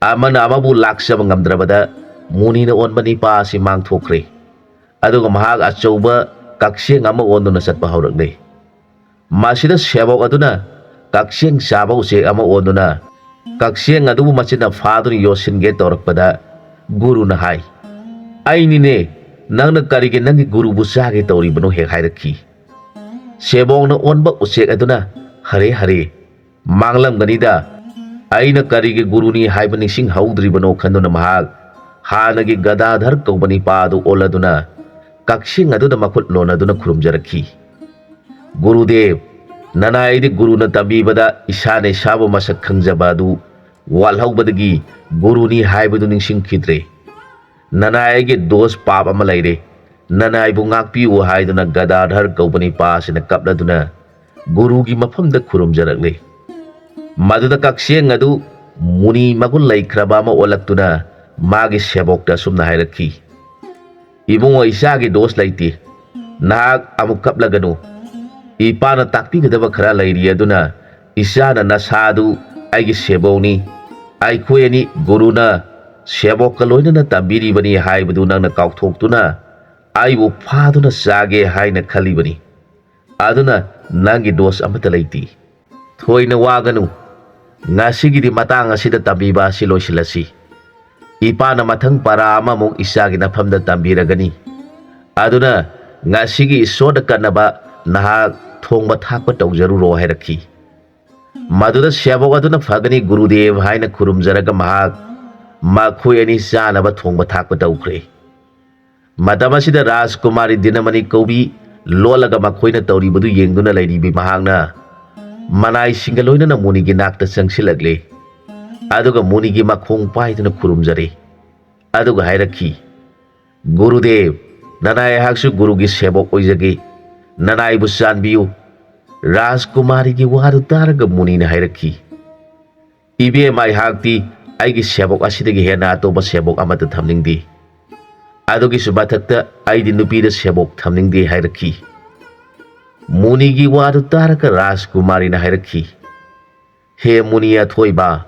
ꯑꯃꯅ ꯑꯃꯕꯨ ꯂꯥꯛꯆꯕ ꯉꯝꯗ꯭ꯔꯕꯗ ꯃꯨꯅꯤꯅ ꯑꯣꯟꯕ ꯅꯤꯄꯥ ꯑꯁꯤ ꯃꯥꯡꯊꯣꯛꯈ꯭ꯔꯦ꯫ ꯑꯗꯨꯒ ꯃꯍꯥꯛ ꯑꯆꯧꯕ ꯀꯛꯆꯦꯡ ꯑꯃ ꯑꯣꯟꯗꯨꯅ ꯆꯠꯄ ꯍꯧꯔꯛꯂꯦ꯫ ꯃꯁꯤꯗ ꯁꯦꯕꯣꯛ ꯑꯗꯨꯅ ꯀꯛꯆꯦꯡ ꯆꯥꯕ ꯎꯆꯦꯛ ꯑꯃ ꯑꯣꯟꯗꯨꯅ ꯀꯛꯆꯦꯡ ꯑꯗꯨꯕꯨ ꯃꯆꯤꯟꯅ ꯐꯥꯗꯨꯅ ꯌꯣꯠꯁꯤꯟꯒꯦ ꯇꯧꯔꯛꯄꯗ ꯒꯨꯔꯨꯅ ꯍꯥꯏ, "ꯑꯩꯅꯤꯅꯦ, ꯅꯪꯅ ꯀꯔꯤꯒꯤ ꯅꯪꯒꯤ ꯒꯨꯔꯨꯕꯨ ꯆꯥꯒꯦ ꯇꯧꯔꯤꯕꯅꯣ?" ꯍꯦꯛ ꯍꯥꯏꯔꯛꯈꯤ꯫ ꯁꯦꯕꯣꯛꯅ ꯑꯣꯟꯕ ꯎꯆꯦꯛ ꯑꯗꯨꯅ, "ꯍꯔꯦ ꯍꯔꯦ, ꯃꯥꯡꯂꯝꯒꯅꯤꯗ, ꯑꯩꯅ ꯀꯔꯤꯒꯤ ꯒꯨꯔꯨꯅꯤ ꯍꯥꯏꯕ ꯅꯤꯡꯁꯤꯡꯍꯧꯗ꯭ꯔꯤꯕꯅꯣ?" ꯈꯟꯗꯨꯅ ꯃꯍꯥꯛ ꯍꯥꯟꯅꯒꯤ ꯒꯗꯥꯙꯔ ꯀꯧꯕ ꯅꯤꯄꯥ ꯑꯗꯨ ꯑꯣꯜꯂꯗꯨꯅ ꯀꯛꯆꯦꯡ ꯑꯗꯨꯗ ꯃꯈꯨꯠ ꯂꯣꯟꯅꯗꯨꯅ ꯈꯨꯔꯨꯝꯖꯔꯛꯈꯤ꯫ "ꯒꯨꯔꯨꯗꯦꯕ, ꯅꯅꯥꯏꯗꯤ ꯒꯨꯔꯨꯅ ꯇꯝꯕꯤꯕꯗ ꯏꯁꯥꯅ ꯏꯁꯥꯕꯨ ꯃꯁꯛ ꯈꯪꯖꯕ ꯑꯗꯨ ꯋꯥꯠꯍꯧꯕꯗꯒꯤ ꯒꯨꯔꯨꯅꯤ ꯍꯥꯏꯕꯗꯨ ꯅꯤꯡꯁꯤꯡꯈꯤꯗ꯭ꯔꯦ꯫ ꯅꯅꯥꯏ ꯑꯩꯒꯤ ꯗꯣꯁ ꯄꯥꯞ ꯑꯃ ꯂꯩꯔꯦ꯫ ꯅꯅꯥꯏꯕꯨ ꯉꯥꯛꯄꯤꯌꯨ" ꯍꯥꯏꯗꯨꯅ ꯒꯗꯥꯙꯔ ꯀꯧꯕ ꯅꯤꯄꯥ ꯑꯁꯤꯅ ꯀꯞꯂꯗꯨꯅ ꯒꯨꯔꯨꯒꯤ ꯃꯐꯝꯗ ꯈꯨꯔꯨꯝꯖꯔꯛꯂꯦ꯫ ꯃꯗꯨꯗ ꯀꯛꯆꯦꯡ ꯑꯗꯨ ꯃꯨꯅꯤ ꯃꯒꯨꯟ ꯂꯩꯈ꯭ꯔꯕ ꯑꯃ ꯑꯣꯜꯂꯛꯇꯨꯅ ꯃꯥꯒꯤ ꯁꯦꯕꯣꯛꯇ ꯑꯁꯨꯝꯅ ꯍꯥꯏꯔꯛꯈꯤ, "ꯏꯕꯨꯡꯉꯣ, ꯏꯆꯥꯒꯤ ꯗꯣꯁ ꯂꯩꯇꯦ꯫ ꯅꯍꯥꯛ ꯑꯃꯨꯛ ꯀꯞꯂꯒꯅꯨ꯫ ꯏꯄꯥꯅ ꯇꯥꯛꯄꯤꯒꯗꯕ ꯈꯔ ꯂꯩꯔꯤ, ꯑꯗꯨꯅ ꯏꯆꯥꯅ ꯅꯁꯥꯗꯨ ꯑꯩꯒꯤ ꯁꯦꯕꯣꯛꯅꯤ, ꯑꯩꯈꯣꯏ ꯑꯅꯤ ꯒꯨꯔꯨꯅ ꯁꯦꯕꯣꯛꯀ ꯂꯣꯏꯅꯅ ꯇꯝꯕꯤꯔꯤꯕꯅꯤ ꯍꯥꯏꯕꯗꯨ ꯅꯪꯅ ꯀꯥꯎꯊꯣꯛꯇꯨꯅ ꯑꯩꯕꯨ ꯐꯥꯗꯨꯅ ꯆꯥꯒꯦ ꯍꯥꯏꯅ ꯈꯜꯂꯤꯕꯅꯤ꯫ ꯑꯗꯨꯅ ꯅꯪꯒꯤ ꯗꯣꯁ ꯑꯃꯠꯇ ꯂꯩꯇꯦ꯫ ꯊꯣꯏꯅ ꯋꯥꯒꯅꯨ꯫ ꯉꯁꯤꯒꯤꯗꯤ ꯃꯇꯥꯡ ꯑꯁꯤꯗ ꯇꯝꯕꯤꯕ ꯑꯁꯤ ꯂꯣꯏꯁꯤꯜꯂꯁꯤ꯫ ꯏꯄꯥꯅ ꯃꯊꯪ ꯄꯔꯥ ꯑꯃꯃꯨꯛ ꯏꯆꯥꯒꯤ ꯅꯐꯝꯗ ꯇꯝꯕꯤꯔꯒꯅꯤ꯫ ꯑꯗꯨꯅ ꯉꯁꯤꯒꯤ ꯏꯁꯣꯔꯗ ꯀꯠꯅꯕ ꯅꯍꯥꯛ ꯊꯣꯡꯕ ꯊꯥꯛꯄ ꯇꯧꯖꯔꯨꯔꯣ" ꯍꯥꯏꯔꯛꯈꯤ꯫ ꯃꯗꯨꯗ ꯁꯦꯕꯣꯛ ꯑꯗꯨꯅ "ꯐꯒꯅꯤ ꯒꯨꯔꯨꯗꯦꯕ" ꯍꯥꯏꯅ ꯈꯨꯔꯨꯝꯖꯔꯒ ꯃꯍꯥꯛ ꯃꯈꯣꯏ ꯑꯅꯤ ꯆꯥꯅꯕ ꯊꯣꯡꯕ ꯊꯥꯛꯄ ꯇꯧꯈ꯭ꯔꯦ꯫ ꯃꯇꯝ ꯑꯁꯤꯗ ꯔꯥꯖꯀꯨꯃꯥꯔꯤ ꯗꯤꯅꯃꯅꯤ ꯀꯧꯕꯤ ꯂꯣꯠꯂꯒ ꯃꯈꯣꯏꯅ ꯇꯧꯔꯤꯕꯗꯨ ꯌꯦꯡꯗꯨꯅ ꯂꯩꯔꯤꯕꯤ ꯃꯍꯥꯛꯅ ꯃꯅꯥꯏꯁꯤꯡꯒ ꯂꯣꯏꯅꯅ ꯃꯨꯅꯤꯒꯤ ꯅꯥꯛꯇ ꯆꯪꯁꯤꯜꯂꯛꯂꯦ꯫ ꯑꯗꯨꯒ ꯃꯨꯅꯤꯒꯤ ꯃꯈꯣꯡ ꯄꯥꯏꯗꯨꯅ ꯈꯨꯔꯨꯝꯖꯔꯦ꯫ ꯑꯗꯨꯒ ꯍꯥꯏꯔꯛꯈꯤ, "ꯒꯨꯔꯨꯗꯦꯕ, ꯅꯅꯥꯏ ꯑꯩꯍꯥꯛꯁꯨ ꯒꯨꯔꯨꯒꯤ ꯁꯦꯕꯣꯛ ꯑꯣꯏꯖꯒꯦ꯫ ꯅꯅꯥꯏꯕꯨ ꯆꯥꯟꯕꯤꯌꯨ꯫" ꯔꯥꯖꯀꯨꯃꯥꯔꯤꯒꯤ ꯋꯥꯗꯨ ꯇꯥꯔꯒ ꯃꯨꯅꯤꯅ ꯍꯥꯏꯔꯛꯈꯤ, "ꯏꯕꯦꯝꯃ, ꯑꯩꯍꯥꯛꯇꯤ ꯑꯩꯒꯤ ꯁꯦꯕꯣꯛ ꯑꯁꯤꯗꯒꯤ ꯍꯦꯟꯅ ꯑꯇꯣꯞꯄ ꯁꯦꯕꯣꯛ ꯑꯃꯠꯇ ꯊꯝꯅꯤꯡꯗꯦ꯫ ꯑꯗꯨꯒꯤꯁꯨ ꯃꯊꯛꯇ ꯑꯩꯗꯤ ꯅꯨꯄꯤꯗ ꯁꯦꯕꯣꯛ ꯊꯝꯅꯤꯡꯗꯦ" ꯍꯥꯏꯔꯛꯈꯤ꯫ ꯃꯨꯅꯤꯒꯤ ꯋꯥꯗꯨ ꯇꯥꯔꯒ ꯔꯥꯖꯀꯨꯃꯥꯔꯤꯅ ꯍꯥꯏꯔꯛꯈꯤ, "ꯍꯦ ꯃꯨꯅꯤ ꯑꯊꯣꯏꯕ,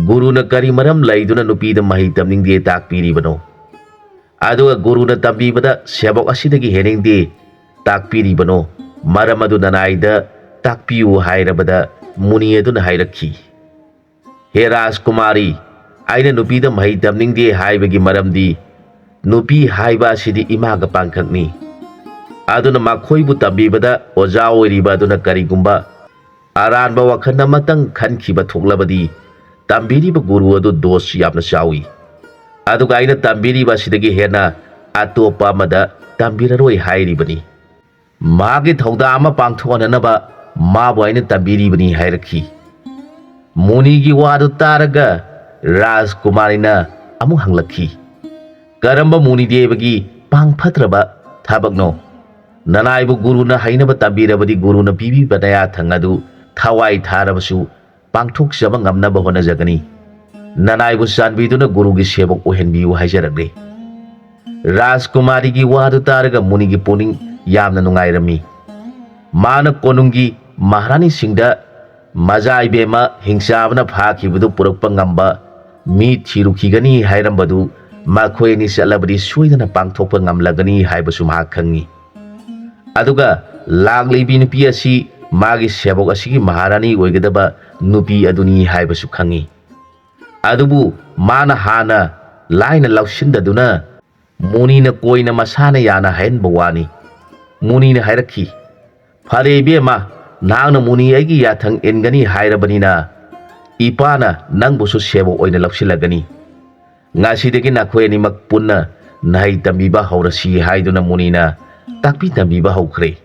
ꯒꯨꯔꯨꯅ ꯀꯔꯤ ꯃꯔꯝ ꯂꯩꯗꯨꯅ ꯅꯨꯄꯤꯗ ꯃꯍꯩ ꯇꯝꯅꯤꯡꯗꯦ ꯇꯥꯛꯄꯤꯔꯤꯕꯅꯣ? ꯑꯗꯨꯒ ꯒꯨꯔꯨꯅ ꯇꯝꯕꯤꯕꯗ ꯁꯦꯕꯣꯛ ꯑꯁꯤꯗꯒꯤ ꯍꯦꯟꯅꯤꯡꯗꯦ ꯇꯥꯛꯄꯤꯔꯤꯕꯅꯣ? ꯃꯔꯝ ꯑꯗꯨ ꯅꯅꯥꯏꯗ ꯇꯥꯛꯄꯤꯌꯨ" ꯍꯥꯏꯔꯕꯗ ꯃꯨꯅꯤ ꯑꯗꯨꯅ ꯍꯥꯏꯔꯛꯈꯤ, "ꯍꯦ ꯔꯥꯖꯀꯨꯃꯥꯔꯤ, ꯑꯩꯅ ꯅꯨꯄꯤꯗ ꯃꯍꯩ ꯇꯝꯅꯤꯡꯗꯦ ꯍꯥꯏꯕꯒꯤ ꯃꯔꯝꯗꯤ ꯅꯨꯄꯤ ꯍꯥꯏꯕ ꯑꯁꯤꯗꯤ ꯏꯃꯥꯒ ꯄꯥꯡꯈꯛꯅꯤ꯫ ꯑꯗꯨꯅ ꯃꯈꯣꯏꯕꯨ ꯇꯝꯕꯤꯕꯗ ꯑꯣꯖꯥ ꯑꯣꯏꯔꯤꯕ ꯑꯗꯨꯅ ꯀꯔꯤꯒꯨꯝꯕ ꯑꯔꯥꯟꯕ ꯋꯥꯈꯜ ꯑꯃꯇꯪ ꯈꯟꯈꯤꯕ ꯊꯣꯛꯂꯕꯗꯤ ꯇꯝꯕꯤꯔꯤꯕ ꯒꯨꯔꯨ ꯑꯗꯨ ꯗꯣꯁ ꯌꯥꯝꯅ ꯆꯥꯎꯏ꯫ ꯑꯗꯨꯒ ꯑꯩꯅ ꯇꯝꯕꯤꯔꯤꯕ ꯑꯁꯤꯗꯒꯤ ꯍꯦꯟꯅ ꯑꯇꯣꯞꯄ ꯑꯃꯗ ꯇꯝꯕꯤꯔꯔꯣꯏ ꯍꯥꯏꯔꯤꯕꯅꯤ꯫ ꯃꯥꯒꯤ ꯊꯧꯗꯥꯡ ꯑꯃ ꯄꯥꯡꯊꯣꯛꯍꯟꯅꯅꯕ ꯃꯥꯕꯨ ꯑꯩꯅ ꯇꯝꯕꯤꯔꯤꯕꯅꯤ" ꯍꯥꯏꯔꯛꯈꯤ꯫ ꯃꯨꯅꯤꯒꯤ ꯋꯥꯗꯨ ꯇꯥꯔꯒ ꯔꯥꯖꯀꯨꯃꯥꯔꯤꯅ ꯑꯃꯨꯛ ꯍꯪꯂꯛꯈꯤ, "ꯀꯔꯝꯕ ꯃꯨꯅꯤꯗꯦꯕꯒꯤ ꯄꯥꯡ ꯐꯠꯇ꯭ꯔꯕ ꯊꯕꯛꯅꯣ? ꯅꯅꯥꯏꯕꯨ ꯒꯨꯔꯨꯅ ꯍꯩꯅꯕ ꯇꯝꯕꯤꯔꯕꯗꯤ ꯒꯨꯔꯨꯅ ꯄꯤꯕꯤꯕ ꯅꯌꯥꯊꯪ ꯑꯗꯨ ꯊꯋꯥꯏ ꯊꯥꯔꯕꯁꯨ ꯄꯥꯡꯊꯣꯛꯆꯕ ꯉꯝꯅꯕ ꯍꯣꯠꯅꯖꯒꯅꯤ꯫ ꯅꯅꯥꯏꯕꯨ ꯆꯥꯟꯕꯤꯗꯨꯅ ꯒꯨꯔꯨꯒꯤ ꯁꯦꯕꯣꯛ ꯑꯣꯏꯍꯟꯕꯤꯌꯨ" ꯍꯥꯏꯖꯔꯛꯂꯦ꯫ ꯔꯥꯖꯀꯨꯃꯥꯔꯤꯒꯤ ꯋꯥꯗꯨ ꯇꯥꯔꯒ ꯃꯨꯅꯤꯒꯤ ꯄꯨꯛꯅꯤꯡ ꯌꯥꯝꯅ ꯅꯨꯡꯉꯥꯏꯔꯝꯃꯤ꯫ ꯃꯥꯅ ꯀꯣꯅꯨꯡꯒꯤ ꯃꯍꯥꯔꯥꯅꯤꯁꯤꯡꯗ ꯃꯖꯥ ꯏꯕꯦꯝꯃ ꯍꯤꯡꯆꯥꯕꯅ ꯐꯥꯈꯤꯕꯗꯨ ꯄꯨꯔꯛꯄ ꯉꯝꯕ ꯃꯤ ꯊꯤꯔꯨꯈꯤꯒꯅꯤ ꯍꯥꯏꯔꯝꯕꯗꯨ ꯃꯈꯣꯏ ꯑꯅꯤ ꯆꯠꯂꯕꯗꯤ ꯁꯣꯏꯗꯅ ꯄꯥꯡꯊꯣꯛꯄ ꯉꯝꯂꯒꯅꯤ ꯍꯥꯏꯕꯁꯨ ꯃꯍꯥꯛ ꯈꯪꯉꯤ꯫ ꯑꯗꯨꯒ ꯂꯥꯛꯂꯤꯕꯤ ꯅꯨꯄꯤ ꯑꯁꯤ ꯃꯥꯒꯤ ꯁꯦꯕꯣꯛ ꯑꯁꯤꯒꯤ ꯃꯍꯥꯔꯥꯅꯤ ꯑꯣꯏꯒꯗꯕ ꯅꯨꯄꯤ ꯑꯗꯨꯅꯤ ꯍꯥꯏꯕꯁꯨ ꯈꯪꯉꯤ꯫ ꯑꯗꯨꯕꯨ ꯃꯥꯅ ꯍꯥꯟꯅ ꯂꯥꯏꯅ ꯂꯧꯁꯤꯟꯗꯗꯨꯅ ꯃꯨꯅꯤꯅ ꯀꯣꯏꯅ ꯃꯁꯥꯅ ꯌꯥꯅ ꯍꯥꯏꯍꯟꯕ ꯋꯥꯅꯤ꯫ ꯃꯨꯅꯤꯅ ꯍꯥꯏꯔꯛꯈꯤ, "ꯐꯔꯦ ꯏꯕꯦꯝꯃ, ꯅꯍꯥꯛꯅ ꯃꯨꯅꯤ ꯑꯩꯒꯤ ꯌꯥꯊꯪ ꯏꯟꯒꯅꯤ ꯍꯥꯏꯔꯕꯅꯤꯅ, ꯏꯄꯥꯅ ꯅꯪꯕꯨꯁꯨ ꯁꯦꯕꯣꯛ ꯑꯣꯏꯅ ꯂꯧꯁꯤꯜꯂꯒꯅꯤ꯫ ꯉꯁꯤꯗꯒꯤ ꯅꯈꯣꯏ ꯑꯅꯤꯃꯛ ꯄꯨꯟꯅ ꯅꯍꯩ ꯇꯝꯕꯤꯕ ꯍꯧꯔꯁꯤ ꯍꯥꯏꯗꯨꯅ ꯃꯨꯅꯤꯅ ꯇꯥꯛꯄꯤ ꯇꯝꯕꯤꯕ ꯍꯧꯈ꯭ꯔꯦ꯫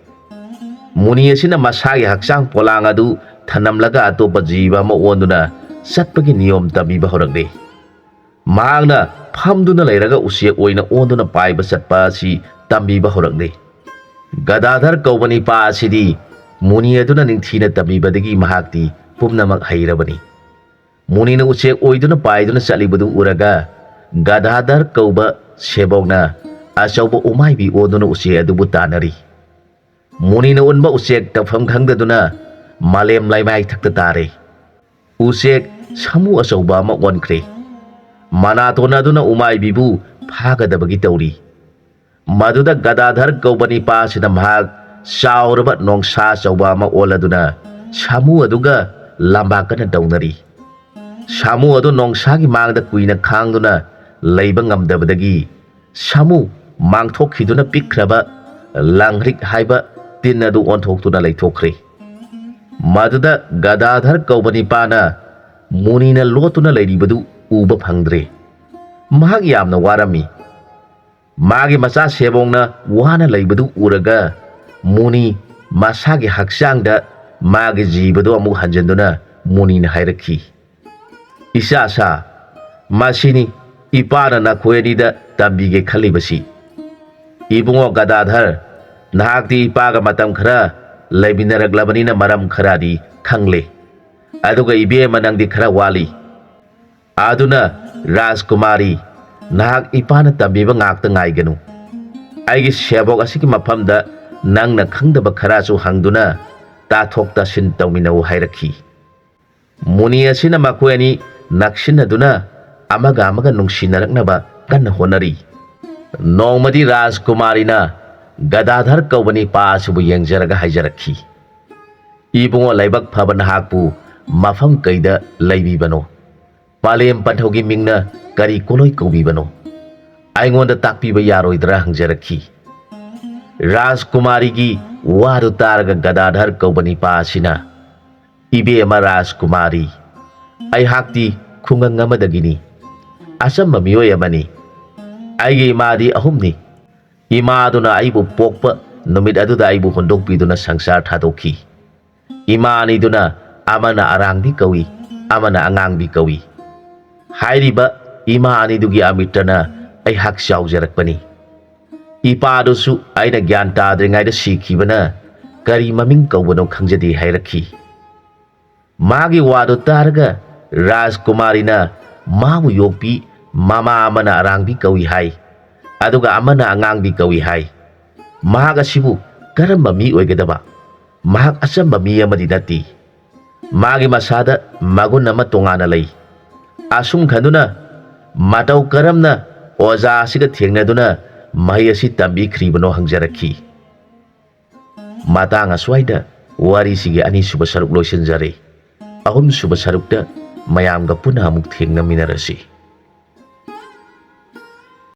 ꯃꯨꯅꯤ ꯑꯁꯤꯅ ꯃꯁꯥꯒꯤ ꯍꯛꯆꯥꯡ ꯄꯣꯂꯥꯡ ꯑꯗꯨ ꯊꯅꯝꯂꯒ ꯑꯇꯣꯞꯄ ꯖꯤꯕ ꯑꯃ ꯑꯣꯟꯗꯨꯅ ꯆꯠꯄꯒꯤ ꯅꯤꯌꯣꯝ ꯇꯝꯕꯤꯕ ꯍꯧꯔꯛꯂꯦ꯫ ꯃꯍꯥꯛꯅ ꯐꯝꯗꯨꯅ ꯂꯩꯔꯒ ꯎꯆꯦꯛ ꯑꯣꯏꯅ ꯑꯣꯟꯗꯨꯅ ꯄꯥꯏꯕ ꯆꯠꯄ ꯑꯁꯤ ꯇꯝꯕꯤꯕ ꯍꯧꯔꯛꯂꯦ꯫ ꯒꯗꯥꯙꯔ ꯀꯧꯕ ꯅꯤꯄꯥ ꯑꯁꯤꯗꯤ ꯃꯨꯅꯤ ꯑꯗꯨꯅ ꯅꯤꯡꯊꯤꯅ ꯇꯝꯕꯤꯕꯗꯒꯤ ꯃꯍꯥꯛꯇꯤ ꯄꯨꯝꯅꯃꯛ ꯍꯩꯔꯕꯅꯤ꯫ ꯃꯨꯅꯤꯅ ꯎꯆꯦꯛ ꯑꯣꯏꯗꯨꯅ ꯄꯥꯏꯗꯨꯅ ꯆꯠꯂꯤꯕꯗꯨ ꯎꯔꯒ ꯒꯗꯥꯙꯔ ꯀꯧꯕ ꯁꯦꯕꯣꯛꯅ ꯑꯆꯧꯕ ꯎꯃꯥꯏꯕꯤ ꯑꯣꯟꯗꯨꯅ ꯎꯆꯦꯛ ꯑꯗꯨꯕꯨ ꯇꯥꯟꯅꯔꯤ꯫ ꯃꯨꯅꯤꯅ ꯎꯟꯕ ꯎꯆꯦꯛ ꯇꯧꯐꯝ ꯈꯪꯗꯗꯨꯅ ꯃꯥꯂꯦꯝ ꯂꯩꯃꯥꯏ ꯊꯛꯇ ꯇꯥꯔꯦ꯫ ꯎꯆꯦꯛ ꯁꯥꯃꯨ ꯑꯆꯧꯕ ꯑꯃ ꯑꯣꯟꯈ꯭ꯔꯦ꯫ ꯃꯅꯥꯇꯣꯟ ꯑꯗꯨꯅ ꯎꯃꯥꯏꯕꯤꯕꯨ ꯐꯥꯒꯗꯕꯒꯤ ꯇꯧꯔꯤ꯫ ꯃꯗꯨꯗ ꯒꯗꯥꯙꯔ ꯀꯧꯕ ꯅꯤꯄꯥꯁꯤꯅ ꯃꯍꯥꯛ ꯆꯥꯎꯔꯕ ꯅꯣꯡꯁꯥ ꯑꯆꯧꯕ ꯑꯃ ꯑꯣꯜꯂꯗꯨꯅ ꯁꯥꯃꯨ ꯑꯗꯨꯒ ꯂꯝꯕꯥꯀꯟꯅ ꯇꯧꯅꯔꯤ꯫ ꯁꯥꯃꯨ ꯑꯗꯨ ꯅꯣꯡꯁꯥꯒꯤ ꯃꯥꯡꯗ ꯀꯨꯏꯅ ꯈꯥꯡꯗꯨꯅ ꯂꯩꯕ ꯉꯝꯗꯕꯗꯒꯤ ꯁꯥꯃꯨ ꯃꯥꯡꯊꯣꯛꯈꯤꯗꯨꯅ ꯄꯤꯛꯈ꯭ꯔꯕ ꯂꯥꯡꯍ꯭ꯔꯤꯛ ꯍꯥꯏꯕ ꯇꯤꯟ ꯑꯗꯨ ꯑꯣꯟꯊꯣꯛꯇꯨꯅ ꯂꯩꯊꯣꯛꯈ꯭ꯔꯦ꯫ ꯃꯗꯨꯗ ꯒꯗꯥꯙꯔ ꯀꯧꯕ ꯅꯤꯄꯥꯅ ꯃꯨꯅꯤꯅ ꯂꯣꯠꯇꯨꯅ ꯂꯩꯔꯤꯕꯗꯨ ꯎꯕ ꯐꯪꯗ꯭ꯔꯦ꯫ ꯃꯍꯥꯛ ꯌꯥꯝꯅ ꯋꯥꯔꯝꯃꯤ꯫ ꯃꯥꯒꯤ ꯃꯆꯥ ꯁꯦꯕꯣꯡꯅ ꯋꯥꯅ ꯂꯩꯕꯗꯨ ꯎꯔꯒ ꯃꯨꯅꯤ ꯃꯁꯥꯒꯤ ꯍꯛꯆꯥꯡꯗ ꯃꯥꯒꯤ ꯖꯤꯕꯗꯨ ꯑꯃꯨꯛ ꯍꯟꯖꯤꯟꯗꯨꯅ ꯃꯨꯅꯤꯅ ꯍꯥꯏꯔꯛꯈꯤ, "ꯏꯆꯥꯁꯥ, ꯃꯁꯤꯅꯤ ꯏꯄꯥꯅ ꯅꯈꯣꯏ ꯑꯅꯤꯗ ꯇꯝꯕꯤꯒꯦ ꯈꯜꯂꯤꯕꯁꯤ꯫ ꯏꯕꯨꯡꯉꯣ ꯒꯗꯥꯙꯔ, ꯅꯍꯥꯛꯇꯤ ꯏꯄꯥꯒ ꯃꯇꯝ ꯈꯔ ꯂꯩꯃꯤꯟꯅꯔꯛꯂꯕꯅꯤꯅ ꯃꯔꯝ ꯈꯔꯗꯤ ꯈꯪꯂꯦ꯫ ꯑꯗꯨꯒ ꯏꯕꯦꯝꯃ ꯅꯪꯗꯤ ꯈꯔ ꯋꯥꯠꯂꯤ꯫ ꯑꯗꯨꯅ ꯔꯥꯖꯀꯨꯃꯥꯔꯤ, ꯅꯍꯥꯛ ꯏꯄꯥꯅ ꯇꯝꯕꯤꯕ ꯉꯥꯛꯇ ꯉꯥꯏꯒꯅꯨ꯫ ꯑꯩꯒꯤ ꯁꯦꯕꯣꯛ ꯑꯁꯤꯒꯤ ꯃꯐꯝꯗ ꯅꯪꯅ ꯈꯪꯗꯕ ꯈꯔꯁꯨ ꯍꯪꯗꯨꯅ ꯇꯥꯊꯣꯛ ꯇꯥꯁꯤꯟ ꯇꯧꯃꯤꯟꯅꯧ" ꯍꯥꯏꯔꯛꯈꯤ꯫ ꯃꯨꯅꯤ ꯑꯁꯤꯅ ꯃꯈꯣꯏ ꯑꯅꯤ ꯅꯛꯁꯤꯟꯅꯗꯨꯅ ꯑꯃꯒ ꯑꯃꯒ ꯅꯨꯡꯁꯤꯅꯔꯛꯅꯕ ꯀꯟꯅ ꯍꯣꯠꯅꯔꯤ꯫ ꯅꯣꯡꯃꯗꯤ ꯔꯥꯖꯀꯨꯃꯥꯔꯤꯅ ꯒꯗꯥꯙꯔ ꯀꯧꯕ ꯅꯤꯄꯥ ꯑꯁꯤꯕꯨ ꯌꯦꯡꯖꯔꯒ ꯍꯥꯏꯖꯔꯛꯈꯤ, "ꯏꯕꯨꯡꯉꯣ, ꯂꯥꯏꯕꯛ ꯐꯕ ꯅꯍꯥꯛꯄꯨ ꯃꯐꯝ ꯀꯩꯗ ꯂꯩꯕꯤꯕꯅꯣ? ꯄꯥꯂꯦꯝ ꯄꯟꯊꯧꯒꯤ ꯃꯤꯡꯅ ꯀꯔꯤ ꯀꯣꯂꯣꯏ ꯀꯧꯕꯤꯕꯅꯣ? ꯑꯩꯉꯣꯟꯗ ꯇꯥꯛꯄꯤꯕ ꯌꯥꯔꯣꯏꯗ꯭ꯔꯥ?" ꯍꯪꯖꯔꯛꯈꯤ꯫ ꯔꯥꯖꯀꯨꯃꯥꯔꯤꯒꯤ ꯋꯥꯗꯨ ꯇꯥꯔꯒ ꯒꯗꯥꯙꯔ ꯀꯧꯕ ꯅꯤꯄꯥ ꯑꯁꯤꯅ, "ꯏꯕꯦꯝꯃ ꯔꯥꯖꯀꯨꯃꯥꯔꯤ, ꯑꯩꯍꯥꯛꯇꯤ ꯈꯨꯡꯒꯪ ꯑꯃꯗꯒꯤꯅꯤ, ꯑꯆꯝꯕ ꯃꯤꯑꯣꯏ ꯑꯃꯅꯤ꯫ ꯑꯩꯒꯤ ꯏꯃꯥꯗꯤ ꯑꯍꯨꯝꯅꯤ꯫ ꯏꯃꯥꯗꯨꯅ ꯑꯩꯕꯨ ꯄꯣꯛꯄ ꯅꯨꯃꯤꯠ ꯑꯗꯨꯗ ꯑꯩꯕꯨ ꯍꯨꯟꯗꯣꯛꯄꯤꯗꯨꯅ ꯁꯪꯁꯥꯔ ꯊꯥꯗꯣꯛꯈꯤ꯫ ꯏꯃꯥ ꯑꯅꯤꯗꯨꯅ ꯑꯃꯅ ꯑꯔꯥꯡꯕꯤ ꯀꯧꯏ, ꯑꯃꯅ ꯑꯉꯥꯡꯕꯤ ꯀꯧꯏ꯫ ꯍꯥꯏꯔꯤꯕ ꯏꯃꯥ ꯑꯅꯤꯗꯨꯒꯤ ꯑꯃꯤꯠꯇꯅ ꯑꯩꯍꯥꯛ ꯆꯥꯎꯖꯔꯛꯄꯅꯤ꯫ ꯏꯄꯥꯗꯨꯁꯨ ꯑꯩꯅ ꯒ꯭ꯌꯥꯟ ꯇꯥꯗ꯭ꯔꯤꯉꯩꯗ ꯁꯤꯈꯤꯕꯅ ꯀꯔꯤ ꯃꯃꯤꯡ ꯀꯧꯕꯅꯣ ꯈꯪꯖꯗꯦ" ꯍꯥꯏꯔꯛꯈꯤ꯫ ꯃꯥꯒꯤ ꯋꯥꯗꯨ ꯇꯥꯔꯒ ꯔꯥꯖꯀꯨꯃꯥꯔꯤꯅ ꯃꯥꯕꯨ ꯌꯣꯛꯄꯤ ꯃꯃꯥ ꯑꯃꯅ ꯑꯔꯥꯡꯕꯤ ꯀꯧꯏ ꯍꯥꯏ, ꯑꯗꯨꯒ ꯑꯃꯅ ꯑꯉꯥꯡꯕꯤ ꯀꯧꯏ ꯍꯥꯏ꯫ ꯃꯍꯥꯛ ꯑꯁꯤꯕꯨ ꯀꯔꯝꯕ ꯃꯤ ꯑꯣꯏꯒꯗꯕ? ꯃꯍꯥꯛ ꯑꯆꯝꯕ ꯃꯤ ꯑꯃꯗꯤ ꯅꯠꯇꯦ꯫ ꯃꯥꯒꯤ ꯃꯁꯥꯗ ꯃꯒꯨꯟ ꯑꯃ ꯇꯣꯉꯥꯟꯅ ꯂꯩ꯫ ꯑꯁꯨꯝ ꯈꯟꯗꯨꯅ ꯃꯇꯧ ꯀꯔꯝꯅ ꯑꯣꯖꯥ ꯑꯁꯤꯒ ꯊꯦꯡꯅꯗꯨꯅ ꯃꯍꯩ ꯑꯁꯤ ꯇꯝꯕꯤꯈ꯭ꯔꯤꯕꯅꯣ ꯍꯪꯖꯔꯛꯈꯤ꯫ ꯃꯇꯥꯡ ꯑꯁ꯭ꯋꯥꯏꯗ ꯋꯥꯔꯤꯁꯤꯒꯤ ꯑꯅꯤꯁꯨꯕ ꯁꯔꯨꯛ ꯂꯣꯏꯁꯤꯟꯖꯔꯦ꯫ ꯑꯍꯨꯝꯁꯨꯕ ꯁꯔꯨꯛꯇ ꯃꯌꯥꯝꯒ ꯄꯨꯟꯅ ꯑꯃꯨꯛ ꯊꯦꯡꯅꯃꯤꯟꯅꯔꯁꯤ꯫